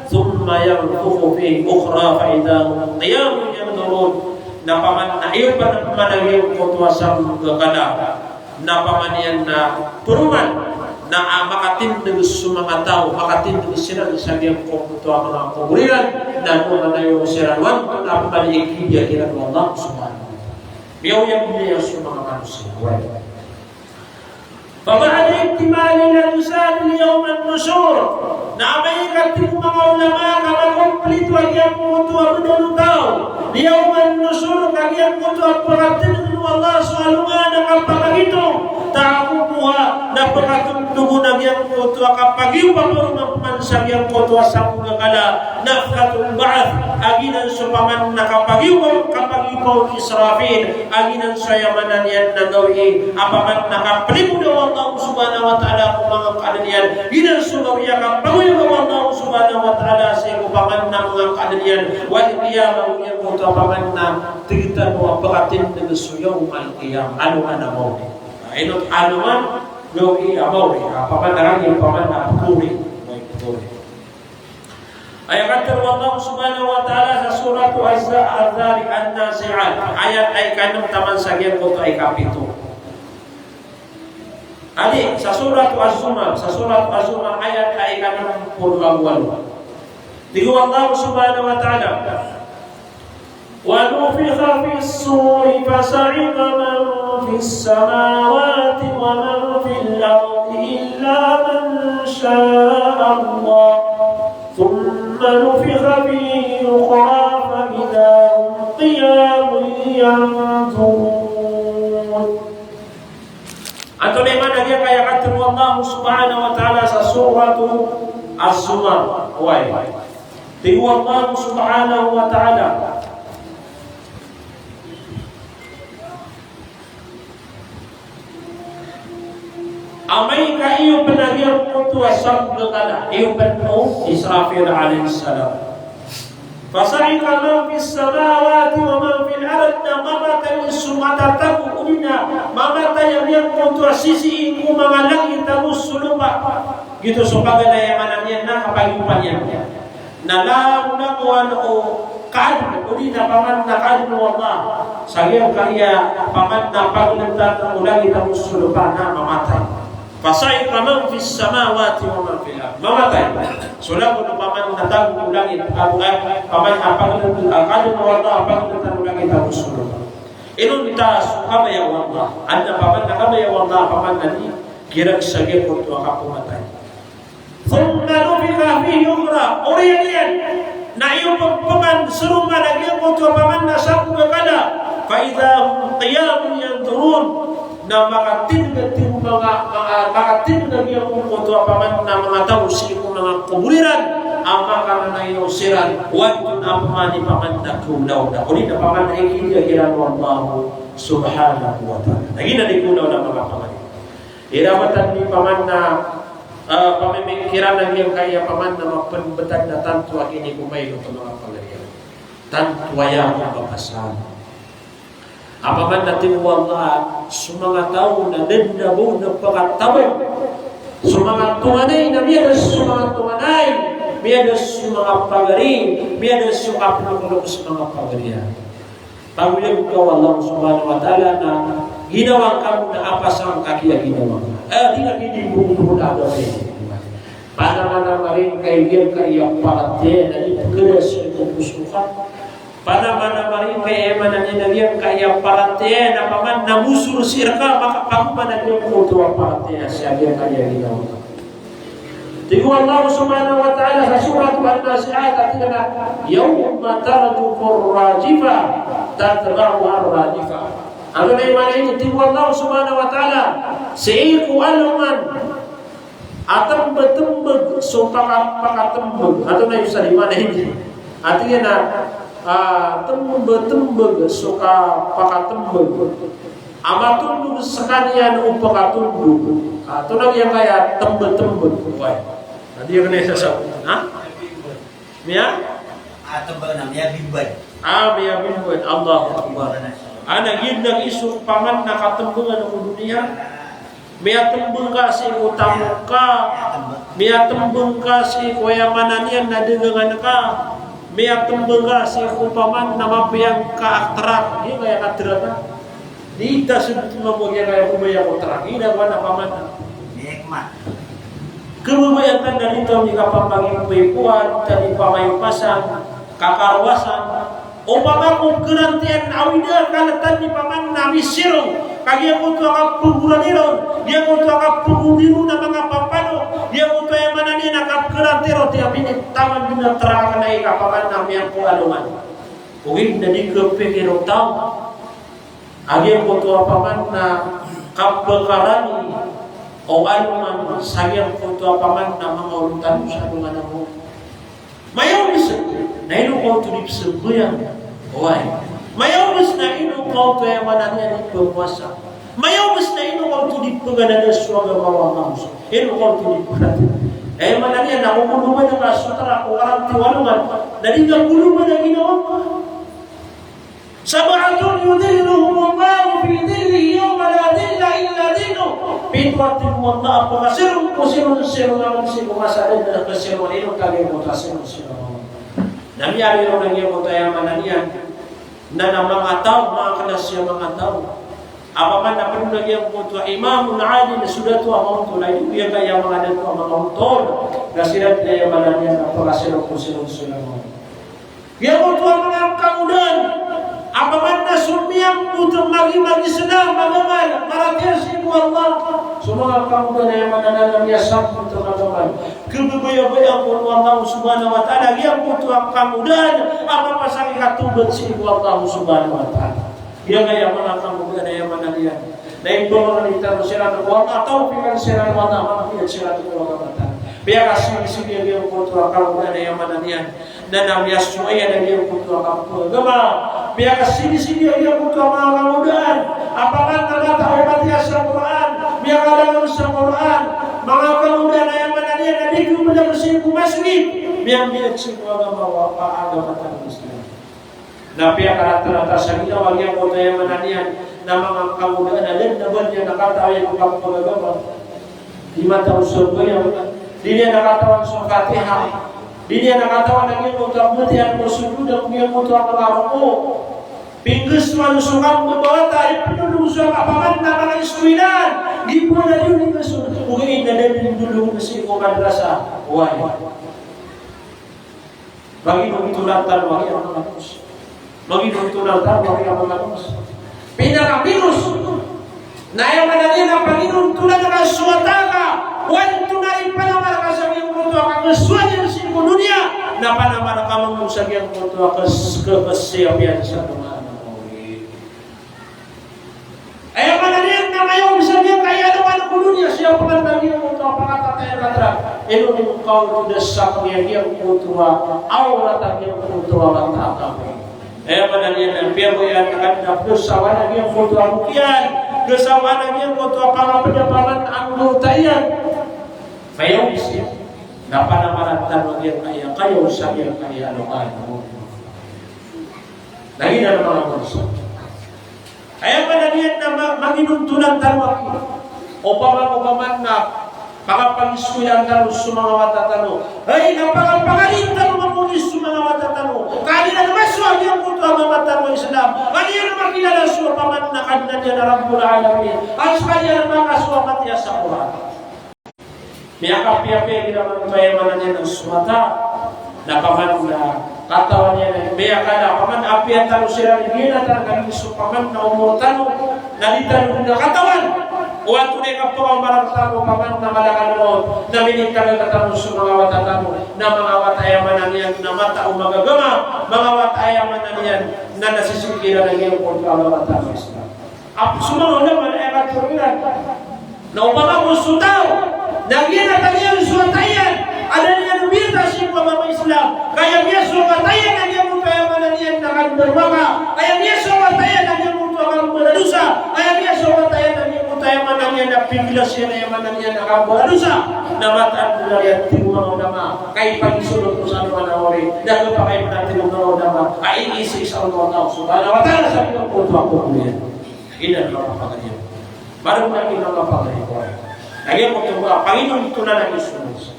thumma yanfukhu fihi ukhra fa idha hum qiyamun yanzurun. Na paman na iyopan pman a giyangkoto a sanggakala. Na paman iyan na poroman na, ah, makatindg so manga taw, makatindg siran sa giyangkoto a manga kobor iran, na aya maana niyan na siran on na paman i kibiya kiran o Allah subhanahu wa ta'ala. Miyaoyagoyag so manga manosiya. Fa ba'da iktimalil ajsad li yawmin nushur. Na amay ka tig o manga ulama ka makomplito a giyangkoto a bdn o taw, li yawmin nushur, ka giyangkoto a pkatindg o Allah so alongan a kapakagitong, ta'qubuha, na pkatondog on a giyangkoto a kapagiyopa poroman sa giyangkoto a sanggakala, nafkhatul ba'th, a giyanan so paman na kapagiyopa, kapagiyopa o Israfil, a giyanan so aya maana niyan na gawii a paman na kaplimoda o Allah subhanahu wa ta'ala ko manga kaadn iyan, giyanan so gawii a kapagoyaga o Allah subhanahu wa ta'ala sii ko paman na manga kaadn iyan, wal qiyamah, giyangkoto a paman na tig tano a pkatindg so yawmal qiyamah, alongan a maori. Ino alongan, gawii a maori, a paman na rani, a paman na pkori. Pkori. Aya katharo o Allah subhanahu wa ta'ala sa Surat Az-, Az-Zariyat, An-Nazi'at, ayat a ikanem taman sa giyangkoto a ikapito. Adi, sa Surat Az-Zumar, sa Surat Az-Zumar, ayat a ikanem polo ago walo. Tig o Allah subhanahu wa ta'ala, ونفخ في الصور فصعق من في السماوات ومن في الأرض إلا من شاء الله ثم نفخ فيه أخرى فإذا هم قيام ينظرون. Antonaa i maana giyangkaya katharo o Allah subhanahu wa ta'ala sa Surat Az-Zumar? Oway. Tig o Allah subhanahu wa ta'ala, amay ka iyo pn a giyangkoto a sabot a kala, iyo pn o Israfil alayhis salam. Fasa'iqa man fis samawati wa man fil ard, na mamatay so matatago, odi na mamatay a giyangkoto a sisii ko manga langit ago so lopa. Giyoto so paganay a maana niyan na kapagiyopan iyan. Na langolangon o kaadn, odi na paman na kaadn o Allah sa giyangkaya paman na pagltan o langit ago so lopa na mamatay. Fasa'iqa man fis samawati wa man fil ard. Mamatay. So langon o paman na tago o langit, a, a, paman a pagdn, a, kaadn o Allah a pagdn o langit ago so lopa. Inonta so kabaya o Allah. Adn a paman na kabaya o Allah, paman na di girag sa giyangkoto a kapamatay. Thumma nufikha fihi ukhra. Oriyan iyan na iyo pn paman sroman a giyangkoto a paman na sabot a kala. Fa idha hum qiyamun yanzurun. Na makatindg, tig o manga, manga, makatindg a giyangkoto a paman na manga taw sii ko manga kobor iran a makananayaw siran, o antonaa pman i paman na kaolaola, odi na paman na ikidiya kiran o Allah subhanahu wa ta'ala. Na giyanan i kaolaola a manga paman. Iran a matan i paman na, ah, pamimikiran a giyangkaya paman na mapnbtad na tanto a kinikomay o manga pagariya. Tanto aya a mapasad. Apaman na tig o Allah, so manga taw na dn a ba on a pakataw. So manga tonganay na miyada so manga tonganay, miyada so manga pagari, miyada so kaploklok so manga pagari. Pagoyag ka o Allah subhanahu wa ta'ala na ginawa ka na apasang ka kiya ginawa ka. Eh, di na kinimbong ko na agama. Panamanamarin ka i giyangkaya paratiyaya na di pkada sii ko poso ka. Panamanamarin ka i, aya maana niyan na giyangkaya paratiyaya na paman na mosor sii rka, makapagoman a giyangkoto a paratiyaya sa giyangkaya ginawa ka. Tig o Allah subhanahu wa ta'ala sa Surat An-Nazi'at, a tig iyan a, "Yawma tarjufu ar-rajifah, tatba'uha ar-rajifah." Antonaa i maana ini? Tig o Allah subhanahu wa ta'ala, sii ko alongan a tmbtmbg so paka-, pakatmbg. Antonaa i sa di maana ini? A tig iyan a, ah, tmbtmbg so ka-, pakatmbg. A matondog skaniyan o pakatondog. Ah, antonaa giyangkaya tmbtmbg? Oway. Na di iyan kna i sasabot, ha? Miya? Ah, tmbtmbg na miyabimbad. Ah, miyabimbad. Allahu Akbar. Ana giyanan i so paman na katmbngan ko doniya. Miyatmbng ka sii ko tamok ka. Miyatmbng ka sii ko, aya maana niyan na dagangan ka. Miyatmbng ka sii ko paman na mapiyang ka a trak. Giyangkaya ka trak. Di ta sii dn mambo giyangkaya ko baya ko trak. Ina ba na paman na. Hikmah. Khababayaan tano na di tano di kapamangimpoipoan, di tano di pamaipasan, kakarowasan. Opama ko pkharantiyan a awida a kaltan di paman na misirong, ka giyangkoto a kapagorani ron, giyangkoto a kapagodi ron a manga papano, giyangkoto a, aya maana niyan na kapkharanti ron, tiya pinitaman dn a trak na i ka paman na miyangko alongan. Ogaid na di kapikir o taw a giyangkoto a paman na kapkarani o alongan sa giyangkoto a paman na manga olotan sa alongan a bo. Mayaw bs na ino ka oto di psambayang. Oway. Mayaw bs na ino ka oto, aya maana niyan, di pphowasa. Mayaw bs na ino ka oto di pganada so agama o Allah. Ino ka oto di pkharatiyaya. Aya maana niyan na ko koloban ka so trak, ko karanti o alongan, na di ka koloban a ginawa. Sab'atun yudhilluhumullahu fi dhillihi yawma la dhilla illa dhilluh. Pito a, tig o Allah, a pkasirong ko sirong, sirong a sii ko masa a da dn a kasirongan iyan, kagiya ko kasirong sii ko Allah. Na miyari ron a giyangkoto a aya maana niyan na, na manga taw, manga knas iyan a manga taw. Apiya man na pd on a giyangkoto a imamun adil, so dato a maontol, na aya giyangkaya manga dato a manga ontol na siran i aya maana niyan na pagasiran ko siran so aya maontol. Giyangkoto a manga kangodaan, apiya man na so miyangkoto a magi, magi-Islam, magamal, maratiyaya sii ko Allah. So manga kangodaan a aya maana niyan na miyasangkot a magamal. Khababayabaya ko o Allah subhanahu wa ta'ala giyangkoto a kangodaan a mapasang i katawbat sii ko Allah subhanahu wa ta'ala. Giyangkaya manga kangodaan a aya maana niyan na imbawaan tano siran o Allah, tawfiqan siran o Allah, mapiyat siran ko Allah. Piyakasirisiri a giyangkoto a kangodaan a aya maana niyan na, na miyasowa iyan a giyangkoto a kapagagama. Piyakasirisiri a giyangkoto a manga kangodaan, apiya man na mataw a matiya sa Qur'an, miyakalangon sa Qur'an, manga kangodaan a aya maana niyan na di khababayaan sii ko masgit, miyambiyat sii ko agama o, a, agama tano a Islam. Na piyakaratarata sa ginawa giyangkoto a aya maana niyan na manga kangodaan a da dn a ba niyan kataawi ko kapagagama. Di mataw so sambayang, di niyan katawan so Fatiha, di niyan katawan a giyangkoto a matiya ko sujud, a giyangkoto a manga ruku. Pinggastowan so kambabata, ipndolog so, apiya man na manga iskwilaan, di bo na di on inggastowan. Ogaid na da dn indolog sii ko madrasa. Why? Panginontolan tano a giyangkoto a manga dos. Panginontolan tano a giyangkoto a manga dos. Pinakaminos na aya maana niyan na panginontolan ka so wata ka o antonaa i panamar ka sa giyangkoto a kagastowan iyan sii ko doniya, na panamar ka mambo sa giyangkoto a kas-, kas-, kasiyapiyan sa Tuhan. Aya maana niyan na mayaw sa giyangkaya alongan ko doniya, siyapiyan a giyangkoto a pangatatayan a trak. Ino ngka oto da sa giyangkoto a awrat a giyangkoto a wata ka. Aya maana niyan na piyabayaan ka na da sa wana giyangkoto a bokiyan, da sa wana giyangkoto a pangapd a paman a anggawta iyan. Mayaw siya. Na panamaran tano giyangkaya, kayaw sa giyangkaya alongan. Na giyanan a manga mawrsa. Aya maana niyan na ma-, manginontolan tano a, opama, opama na pangapangiskwilaan tano so manga wata tano. Hay, na pangapanganin tano mambo so manga wata tano. Ka an iran masowa giyangkoto a agama tano a Islam. Ka an iran makilala so opama na Kadnan iyan a Rabbul Alamin. Ka an iran makasowa matiya sa Qur'an. Miyakapiyapiya iran man, aya maana niyan na so wata, na paman na katawan iyan, miyakala paman apiya tano siran, giyanan tano, ka giya so paman na omor tano na di tano dn katawan o antonaa i kapamaran tano paman na malakal mawt, na minitaga tano so manga wata tano, na manga wata, aya maana niyan na mataw a magagama, manga wata, aya maana niyan na nasisingkir iran a giyangkoto a agama tano a Islam. Apiya so manga ulama na aya katharo iran na opama ko so taw na giyanan a tagiyan so wata iyan a da niyan biyata sii ko agama Islam, ka aya miyasowa o wata iyan a giyangkoto a, aya maana niyan na kandorowaka, ka aya miyasowa o wata iyan a giyangkoto a kambaradosa, ka aya miyasowa o wata iyan a giyangkoto a, aya maana niyan na piglas iyan a, aya maana niyan na kambaradosa, na mataan bo na aya tig o manga ulama, ka ipagisolot ko sa alongan a mawri, na kapakay pn a tig o manga ulama a iiza sa Allah Subhanahu wa Ta'ala sa giyangkoto a kobor iyan. Inan manga pagari. Baru na inan manga pagari. Na giyangkoto a panginontolan a isolos.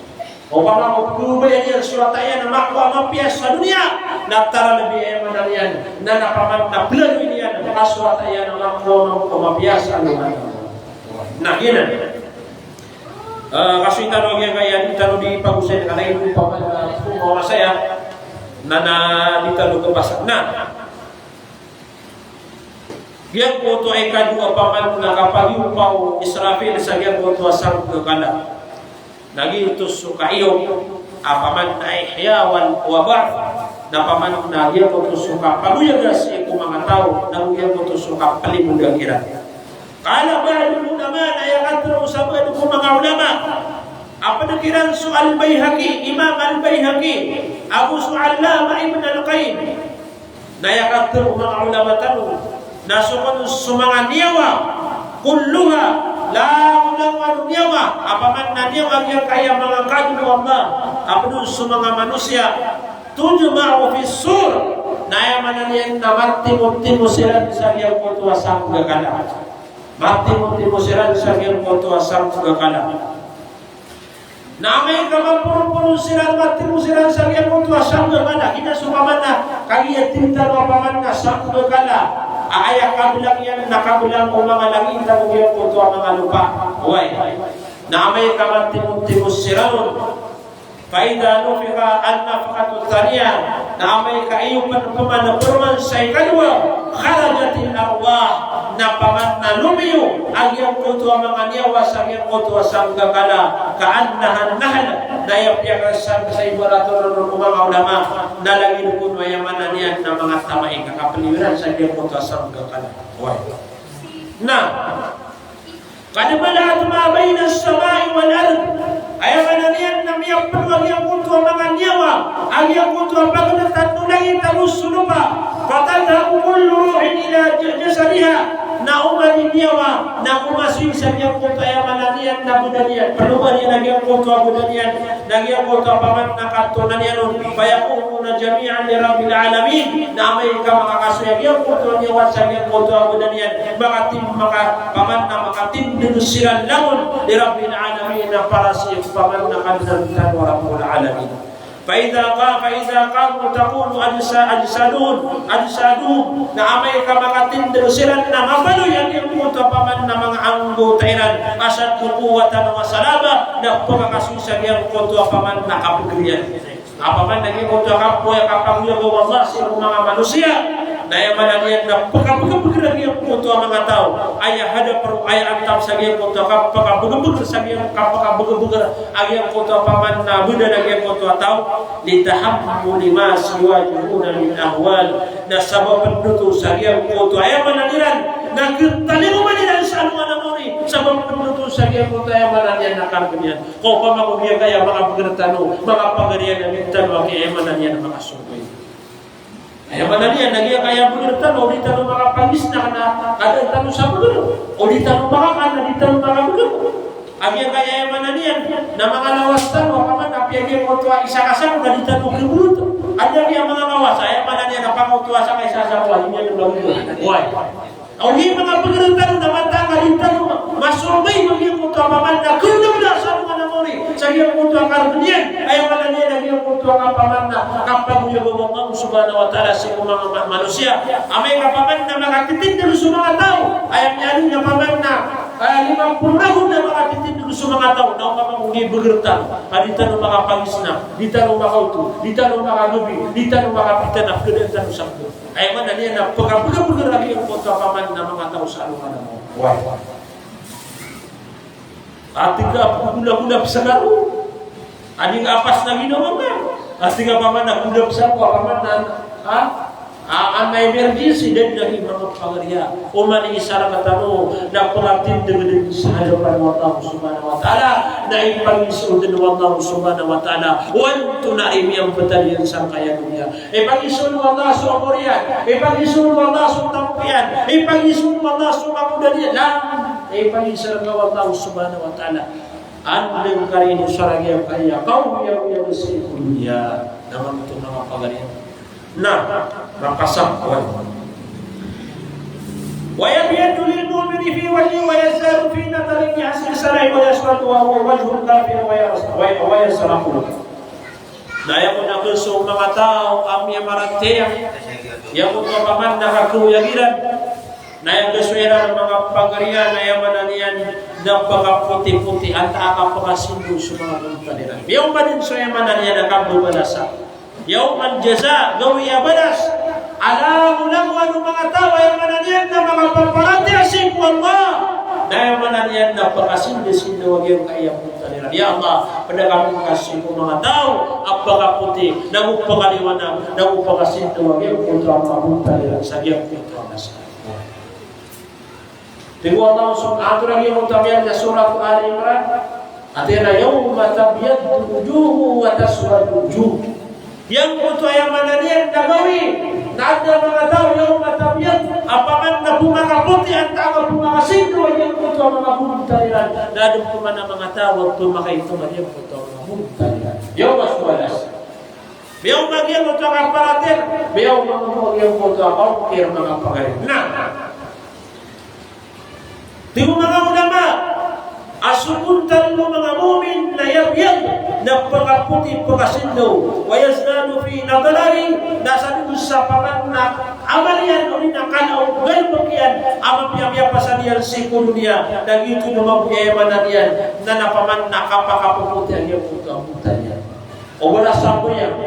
Opama ko pkhababayaan iyan so wata iyan a makowa a mapiya sa doniya, na taralbi, aya maana niyan na, na paman na plano iyan a so wata iyan a makowa a mapiya sa doniya. Na giyanan. Eh, kasoy tano giyangkaya, di tano di pagosay, ka na ino paman na, eh, ko mawrsa aya, na, na di tano kapasa. Na giyangkoto a ikadowa paman na kapagiyopa o Israfil sa giyangkoto a sangkakala. Na giyoto so kaiyop a paman na ihya wal, wa ba'th, na paman na giyangkoto so kapagoyaga sii ko manga taw, na giyangkoto so kaplimod iran. Qala ba'dul ulama, na aya katharo o sabaad ko manga ulama, a pd kiran so Al-Baihaqi, Imam Al-Baihaqi, ago so Allama Ibn Al-Qayyim. Na aya katharo o manga ulama tano na so kon so manga niyawa, kulluha, langolangon a niyawa, a paman na niyawa giyangkaya manga kadn o Allah, a pd on so manga manosiya, tujma'u fis sur, na aya maana niyan na matimotimo siran sa giyangkoto a sangkakala. Matimotimo siran sa giyangkoto a sangkakala. Na amay ka maporonporon siran, matimo siran sa giyangkoto a sangkakala. na so paman na kagiya titaro a paman na sanggakala a aya kabelang iyan na kabelang o manga langit ago giyangkoto a manga lopa. Oway. Na amay ka matimotimo siran on, fa idha nufikha an-nafkhatu thaniyah, na amay ka iyo pn pman a poroman sa ikadowa, kharajatil arwah, na paman na lomiyo a giyangkoto a manga niyawa sa giyangkoto a sanggakala, ka'annahan nahl, na aya piyakasang sa ibarat on o manga ulama, na lagid o kono aya maana niyan na manga tamai ka kapeliyo iran sa giyangkoto a sanggakala. Oway. Na, qad mala'at ma bayna as-sama'i wal ard. Aya maana niyan na miyapeno a giyangkoto a manga niyawa a giyangkoto a paganatan o langit ago so lopa. Fatadhhabu kullu ruhin ila ja-, jasadiha. Na oman i niyawa na omasoy sa giyangkoto a aya maana niyan na bedan iyan. Peno man iyan a giyangkoto a bedan iyan. Na giyangkoto a paman na katonan iyan on, fayaqumuna jami'an li Rabbil alamin. Na amay ka makakasoy a giyangkoto a niyawa sa giyangkoto a bedan iyan, makatim-, maka-, paman na makatindg siran langon li Rabbil alamin, na para sii ko paman na Kadnan tano a Rabbul alamin. Fa idha qa-, fa idha qamu taqulu ajsa-, ajsaduhum, ajsaduhum. Na amay ka makatindg siran na mabaloy a giyangkoto a paman na manga anggota iran, ashaddu quwwatan wa salaba, na pkakasoy sa giyangkoto a paman na kapgr iyan. Apaman na giyangkoto a kapoon a kapagoyag o Allah sii ko manga manosiya, na aya maana niyan na pkabgabgr a giyangkoto a manga taw. Aya hadap roo, aya antap sa giyangkoto a kapkabgabgr sa giyang-, kapkabgabgr a giyangkoto a paman na bedan a giyangkoto a taw. Litahammuli ma sayuwajihuna min ahwal. Na sabap pn oto sa giyangkoto a aya maana niyan na ktalingoma iran sa alongan a mawri. Sabap pn oto sa giyangkoto a aya maana niyan na kargn iyan. Ko opama ko giyangkaya manga bgr tano, manga pagari iyan a di tano aki, aya maana niyan makasorbay. Aya maana niyan na giyangkaya bgr tano, o di tano makapangisna ka na kadaan tano sa bgr. O di tano makakan na di tano makabgr. A giyangkaya aya maana niyan na manga lawas tano, apaman apiya giyangkoto a isa ka sako na di tano khabrot. Adn a giya manga lawas, aya maana niyan na pangawto a saka isa sako a di niyan mabgr. Oway. Ogaid manga pagari tano na mataan a di tano masorbay a giyangkoto a paman na khaolawla sa alongan a mawri sa giyangkoto a kargn iyan. Aya maana niyan na giyangkoto a paman na kapagoyag o Allah subhanahu wa ta'ala sii ko manga ma-, manosiya. Amay ka paman na makatitindg so manga taw, aya miyaaloy na paman na, ah, lima polo ragon na makatitindg so manga taw, na opama ko gii bgr tano a di tano makapangisna, di tano makaoto, di tano makagabi, di tano makapita na pkadaan tano sa bgr. Aya maana niyan na pkabgabgr a giyangkoto a paman na manga taw sa alongan a mawri. Oway. A tig a pkagolagolap sa karo. A di nga apas na ginawa nga. A tig a paman na golap sa ko, a paman na, ha? A, an na emergency, da dn a giya manga pagari a. Oman i isa rktano na pkatindg dn sa hadapan o Allah subhanahu wa ta'ala, na ipagiza dn o Allah subhanahu wa ta'ala o antonaa i miyambtad iyan sangkaya doniya. Ipagiza o Allah so omor iyan, ipagiza o Allah so tamok iyan, ipagiza o Allah so magoda niyan. Na ipagiza rka o Allah subhanahu wa ta'ala. Anda ngka rin so ragiyangkaya kaoyagoyag sii ko doniya. Na manga oto manga pagari. Na makasakowan. Wa yabyaddu lil mu'mini fi wajhihi wa yazdadu fi nadharihi bi hasbi salahi wa yaswadu wa huwa wajhul kafir wa yas-, wa, wa yasraqu. Na aya kon a khasowa o manga taw a miyamaratiyaya, aya kon a paman na kakoyag iran. Na aya khasowa iran a manga pagari iyan, na aya maana niyan na pkapotipoti antaa ka pkasindaw so manga bontal iran. Miyaoma dn so aya maana niyan na kababalasa. Yawmal jaza, gawii a balas. Ala, langolangowan o manga taw a aya maana niyan na manga paparatiyaya sii ko Allah. Na aya maana niyan na pkasindasindaw a giyangkaya bontal iran. Ya Allah, pd kami ngka sii ko manga taw a pkapoti, nago pkaliwanag, nago pkasindaw a giyangkoto a manga bontal iran sa giyangkoto a masa. Tig o Allah subhanahu wa ta'ala, giyangkoto a miyadn a Surat Ali Imran, a tig iyan a, "Yawma tabyaddu wujuhun wa taswaddu wujuh." Giyangkoto a aya maana niyan na gawii na adn a manga taw, yawma tabyaddu, a paman na pmakapoti antaa ka pmakasindaw a giyangkoto a manga bontal iran, na adn pman a manga taw a pmakaito a giyangkoto a manga bontal iran. Yawma suwalas. Miyaoma giyangkoto a kaparatiyaya, miyaoma giyangkoto a kaokir manga pagari. Na tig o manga ulama a so bontal o manga mu'min na yabyaddu, na pkapoti, pkasindaw, wa yazdadu fi nadratihi, Paman na amal iyan, odi na kala o galbk iyan a mapiya a miyapasad iyan sii ko doniya, na giyoto na mambo i aya maana niyan na, na paman na kapakapopoti a giyangkoto a bontal iyan. O ba na sambo iyan.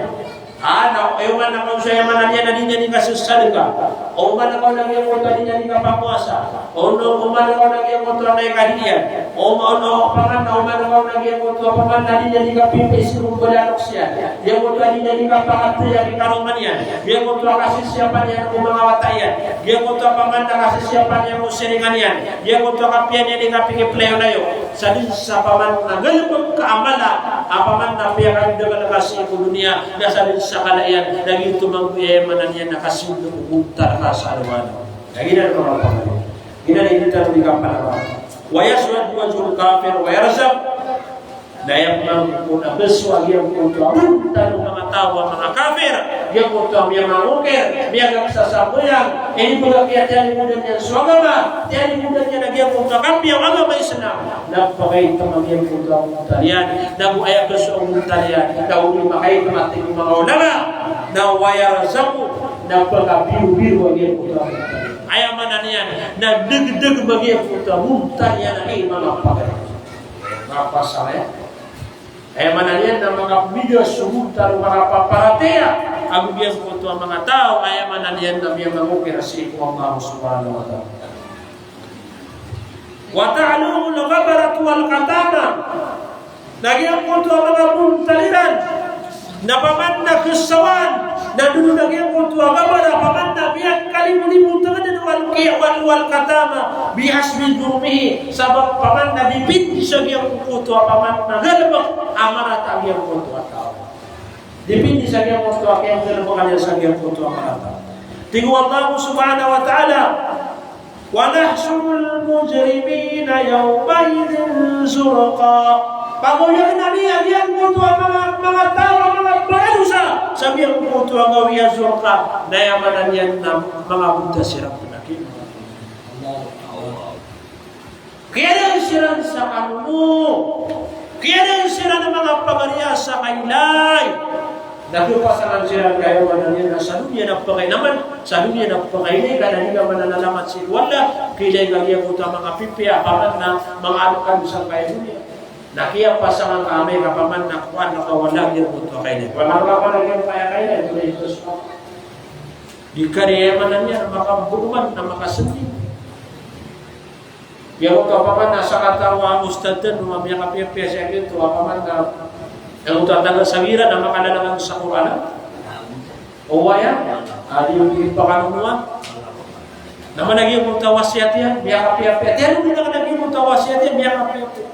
A, na, e, oman ka o sa aya maana niyan na di niyan di kasasadka. Oman ka o na giyangkoto a di niyan di kapakowasa. Ono, oman ka o na giyangkoto a na ikadi iyan. Oman, ono, paman na, oman ka o na giyangkoto a paman na di niyan di kapipiya sii ko bala a loks iyan. Giyangkoto a di niyan di kapakataya ki karoma niyan. Giyangkoto a kasisiyapan iyan ko manga wata iyan. Giyangkoto a paman na kasisiyapan iyan ko siringan iyan. Giyangkoto a kapiya niyan di kapikiplayolayo. Sa dn sa paman na galbk a mala a paman na piyakadakl ka sii ko doniya, na sa dn sa kala iyan, na giyoto mambo i aya maana niyan na kasindg o bontal ka sa alongan. Na giyanan a manga pamana. Giyanan i di tano di kapanaw. Wa yaswaddu wajhul kafir wa yarzaq. Na aya mambo na bso a giyangkoto a bontal o manga taw a manga kafir, giyangkoto a miyamangokir, miyagak sa sambayang, inibagak iyan, tiyalimodan iyan so agama, tiyalimodan iyan a giyangkoto a kapiya o agama Islam. Na pakaitama giyangkoto a bontal iyan, na go aya bso a bontal iyan, na odi makaitama, tig o manga ulama, na wa yarzaqu, na pakabirbir a giyangkoto a bontal iyan. Aya maana niyan na dgdgm a giyangkoto a bontal iyan a manga pagari. Mapasang, e? Aya maana niyan na manga pmidas o bontal o manga paparatiyaya ago giyangkoto a manga taw, aya maana niyan na miyamangokir sii ko Allah subhanahu wa ta'ala. Wa ta'luhul ghabaratu wal qatama. Na giyangkoto a manga bontal iran na paman na khasawan, na doon a giyangkoto a ghabara, paman na miyakalimolimo tngdn, wal ki-, wal, wal qatama, bihasbi jurmihi, sabap paman na dipindi sa giyangkoto a paman na galbk a marata a giyangkoto a taw. Dipindi sa giyangkoto a kiyanggalbkan iyan sa giyangkoto a marata. Tig o Allah subhanahu wa ta'ala, "Wa nahshurul mujrimina yawma'idhin zurqa." Pagoyagn ami a giyangkoto a manga, manga taw a manga baradosa sa giyangkoto a gawii a zurqa. Na aya maana niyan na manga bontal siran pn a kiyanggalbkan. Kiyadaan siran sa kanono. Kiyadaan siran a manga pagariya sa kailay. Na khapasangan siran, ka aya maana niyan na sa doniya na pakainaman, sa doniya na pakailay ka, na di ka mananalamat sii ko Allah, kailay ka giyangkoto a manga pipiya, paman na manga ano ka dn sangkaya doniya. Na kiyapasangan ka amay ka paman na kowan ka wala giyangkoto a kailay. Wala ka wala giyangkoto a kailay, ito na ito sa di ka di, aya maana niyan na makabooman, na makasnding. Giyangkoto a paman na sakataw a ustadh tano a miyakapiyapiya sii ko, a paman na, giyangkoto a taga Sawiran a makalalangan sa Qur'an. Oway, a di, di pakanonoa. Na mana giyangkoto a wasiyat iyan, miyakapiyapiya. Tiyan o di na giyangkoto a wasiyat iyan, miyakapiyapiya.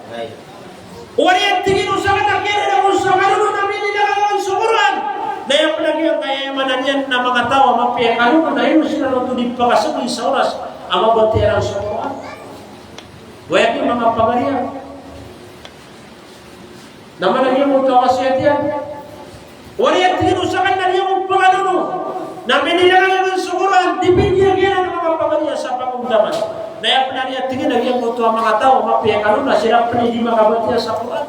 Oriyan tig iyan o sakataw a kiyadaan ako sa kanono na minilangan so Qur'an. Na aya pn a giyangkaya, aya maana niyan na manga taw a mapiya i kanono na ino siran oto di pakasgi sa oras a mabatiya iran so Qur'an. Oway, a manga pagariya. Na mana giyangkoto a wasiyat iyan. Oriyan tig iyan o sakataw a di ako pakanono na minilangan so Qur'an, di pn giyanan a manga pagariya sa pangomdaman. Na aya pn a oriyan tig iyan a giyangkoto a manga taw a mapiya i kanono na siran pn i di makabatiya sa Qur'an.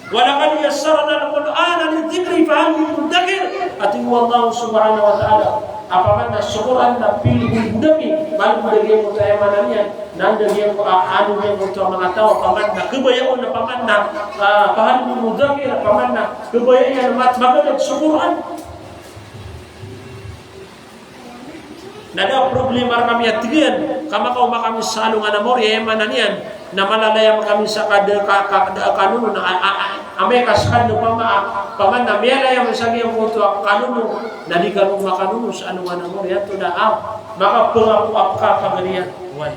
Wa laqad yassarnal Qur'ana lidh-dhikri fahal min muddakir. A tig o Allah subhanahu wa ta'ala, a paman na so Qur'an na pilbodami, malbod a giyangkoto a aya maana niyan na anda giyangkoto a, ano giyangkoto a manga taw a paman na khabaya on a paman na, a, fahal min muddakir, a paman na khabaya iyan a mat-, magadad so Qur'an. Na da a problema rkami a tig iyan, ka makaoma kami sa alongan a maori, aya maana niyan na malalayam kami sa kada ka, ka, da a kanono na, a, a, a, amay ka skadn opama, a, paman na miyalayam sa giyangkoto a kanono, na di kano makanono sa alongan a maori, antonaa, a, makapangapoap ka pagariya. Oway.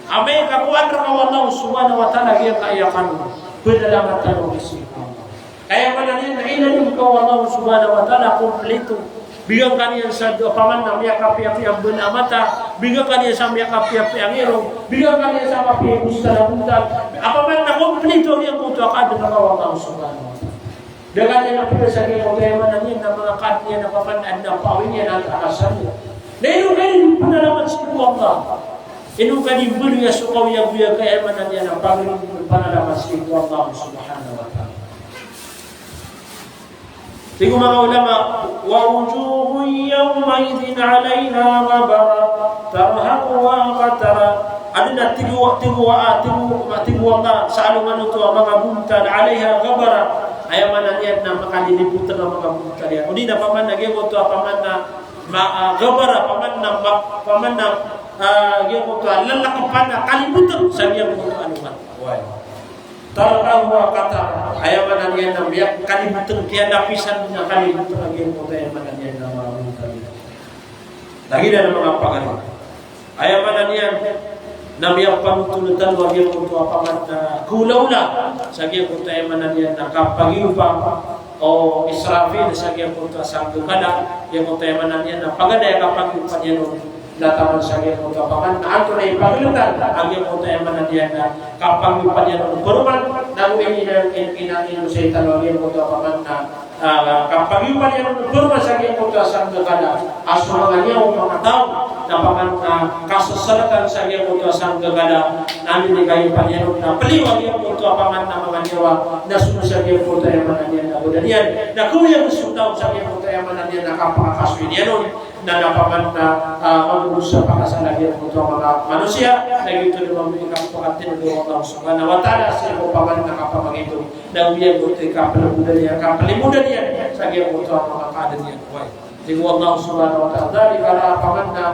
Amay ka kowan rka o Allah subhanahu wa ta'ala giyangkaya kanono, pdalamat tano sii ko Allah. Aya maana niyan na inadn ka o Allah subhanahu wa ta'ala a komplito. Bigan ka niyan sa dowa, paman na miyakapiyapiya a bala a mata, bigan ka niyan sa miyakapiyapiya a ngirong, bigan ka niyan sa mapiya i bontal a bontal. A paman na komplito giyangkoto a kaadn rka o Allah subhanahu wa ta'ala. Da ka niyan a pd sa giyangkoto, aya maana niyan na manga kaadn iyan a paman na adn a paawing iyan antaa ka sa dowa. Na ino ka di pnalamat sii ko Allah? Ino ka di mbaloya so kaoyagoyag ka, aya maana niyan na pagari, pnalamat sii ko Allah subhanahu wa ta'ala. Tig o manga ulama, wa wujuhun yawma'idhin 'alayha ghabarah, tarhaquha qatarah. Adn a tig o, tig o, ah, tig o, tig o Allah sa alongan oto a manga bontal, 'alayha ghabarah. Aya maana niyan na makalilibotng a manga bontal iyan. Odi na paman na giyangkoto a paman na ma-, ah, ghabarah, paman na ma-, paman na, ah, giyangkoto a lalakpan a kalibotng sa giyangkoto a alongan. Oway. Tarhaquha qatarah, aya maana niyan na miyakalibotng, kiyalapisan a kalibotng a giyangkoto, aya maana niyan na manga bontal iyan. Lagid anan a manga pagari. Aya maana niyan na miyapanothol tano a giyangkoto a paman na kaolaola sa giyangkoto, aya maana niyan na kapagiyopa o Israfil sa giyangkoto a sanggkala, giyangkoto, aya maana niyan na paganay a kapagiyopa niyan on na taman sa giyangkoto a paman na antonaa i pagltan a giyangkoto, aya maana niyan na kapagiyopa niyan on paroman, na go ini na in-, ina-, inosay tano a giyangkoto a paman na, ah, kapagiyopa niyan on paroman sa giyangkoto a sanggkala a so manga niyawa o manga taw na paman na kasasalatan sa giyangkoto a sanggkala na minigayopa niyan on na pliyo a giyangkoto a paman na manga niyawa na so sa giyangkoto, aya maana niyan na badan iyan, na kaoyagoy so taw sa giyangkoto, aya maana niyan na kapakakasoy niyan on. Na, na paman na, ah, magogosa pakasala giyangkoto a manga manosiya, na giyoto na mambo i kapakatindg o Allah subhanahu wa ta'ala sii ko paman na kapamagitong, na giyangkoto i kapelimodan iyan, kapelimodan iyan sa giyangkoto a manga kaadn iyan. Oway. Tig o Allah subhanahu wa ta'ala, dhalika, paman na,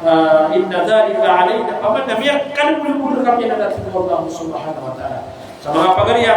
ah, inna dhalika alayna, paman na miyakalimodan kami anan, tig o Allah subhanahu wa ta'ala. Sa manga pagari a,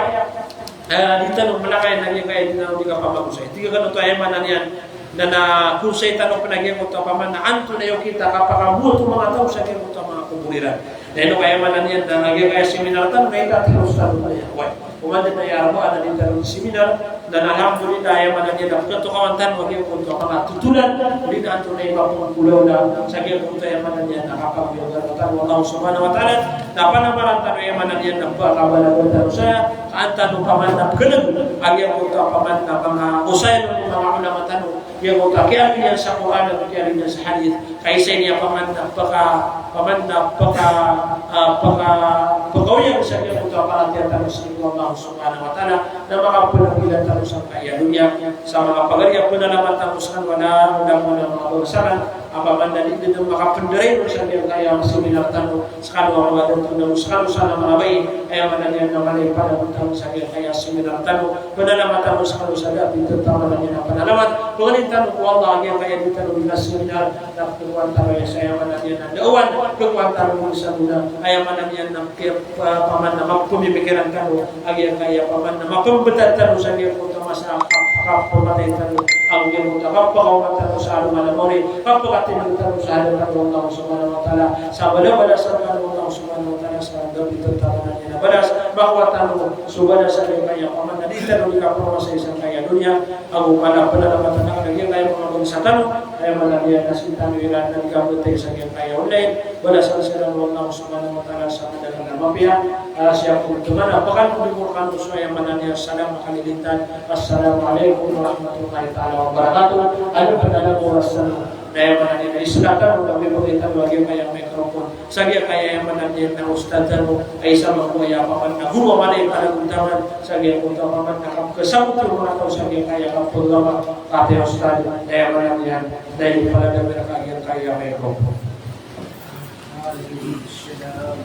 eh, di tano malakayan a giyangkaya di tano di kapamagosay. Tig akn oto, aya maana niyan na, na kosay tano pn a giyangkoto a paman na antonaa i okit a kapakaboat o manga taw sa giyangkoto a manga kobor iran. Na ino ka, aya maana niyan na giyangkaya seminar tano na itataro tano pn aya. Oway. Komadn a aya Arbaa na di tano seminar, na alhamdulillah, aya maana niyan na pkhatokawan tano a giyangkoto a manga totolan, odi na antonaa i mapkholaola sa giyangkoto, aya maana niyan na kapamagosay tano o Allah subhanahu wa ta'ala. Na panamaran tano, aya maana niyan na pkhabalabal tano saya, ka an tano paman na pkhan'g a giyangkoto a paman na manga osayan o manga ulama tano, giyangkoto a kiyaaloy iyan sa Qur'an ago kiyaaloy iyan sa hadith. Ka isa ini a paman na pkha-, paman na pkha-, ah, pkha-, pkhaoyag sa giyangkoto a paratiyaya tano sii ko Allah subhanahu wa ta'ala, na makaplagila tano sangkaya doniya. Sa manga pagari a pnalamat tano skano a manga, manga, manga bangsa akn, a paman na di dn makapndaray sa giyangkaya seminar tano, skano a manga dato, na skano sa manga bai, aya maana niyan na mala i panamot tano sa giyangkaya seminar tano, pnalamat tano skano sa da a pitharo tano a maana niyan na pnalamat. Pangnin tano ko Allah a giyangkaya di tano di seminar na pkhakowa tano aya sa, aya maana niyan na dawan, pkhakowa tano sa gona, aya maana niyan na kaya, ah, paman na mapmimikiran tano a giyangkaya paman na mapmbtad tano sa giyangkoto a masa a kap-, kapmatay tano, a giyangkoto a kapakaoma tano sa alongan a maori, kapakatindg tano sa hadapan o Allah subhanahu wa ta'ala, sa balabalasan tano o Allah subhanahu wa ta'ala sa da a pitharo tano a maana niyan na balas, makowa tano so balas a giyangkaya paman na di tano di kapromasay sangkaya doniya, ago pala pnalamatan akn a giyangkaya manga bangsa tano, aya maana niyan na sii tano iran na di kamatay sa giyangkaya online, balasan siran o Allah subhanahu wa ta'ala sa madakl a mapiya. Ah, sii ko pman a pkhan'g ko rkano so, aya maana niyan, salam a kalilintad. Assalamu alaikum warahmatullahi ta'ala wabarakatuh. Adn pn a oras tano, na aya maana niyan na isla tano na mibgay tano a giyangkaya microphone sa giyangkaya, aya maana niyan na ustadh tano, a isa mambo a aya paman na goro a mala i panagontaman sa giyangkoto a paman na kapkhasagot o manga taw sa giyangkaya kapagama, kataya ustadh, aya maana niyan na ipalagam iran ka giyangkaya microphone. Alaikum salam.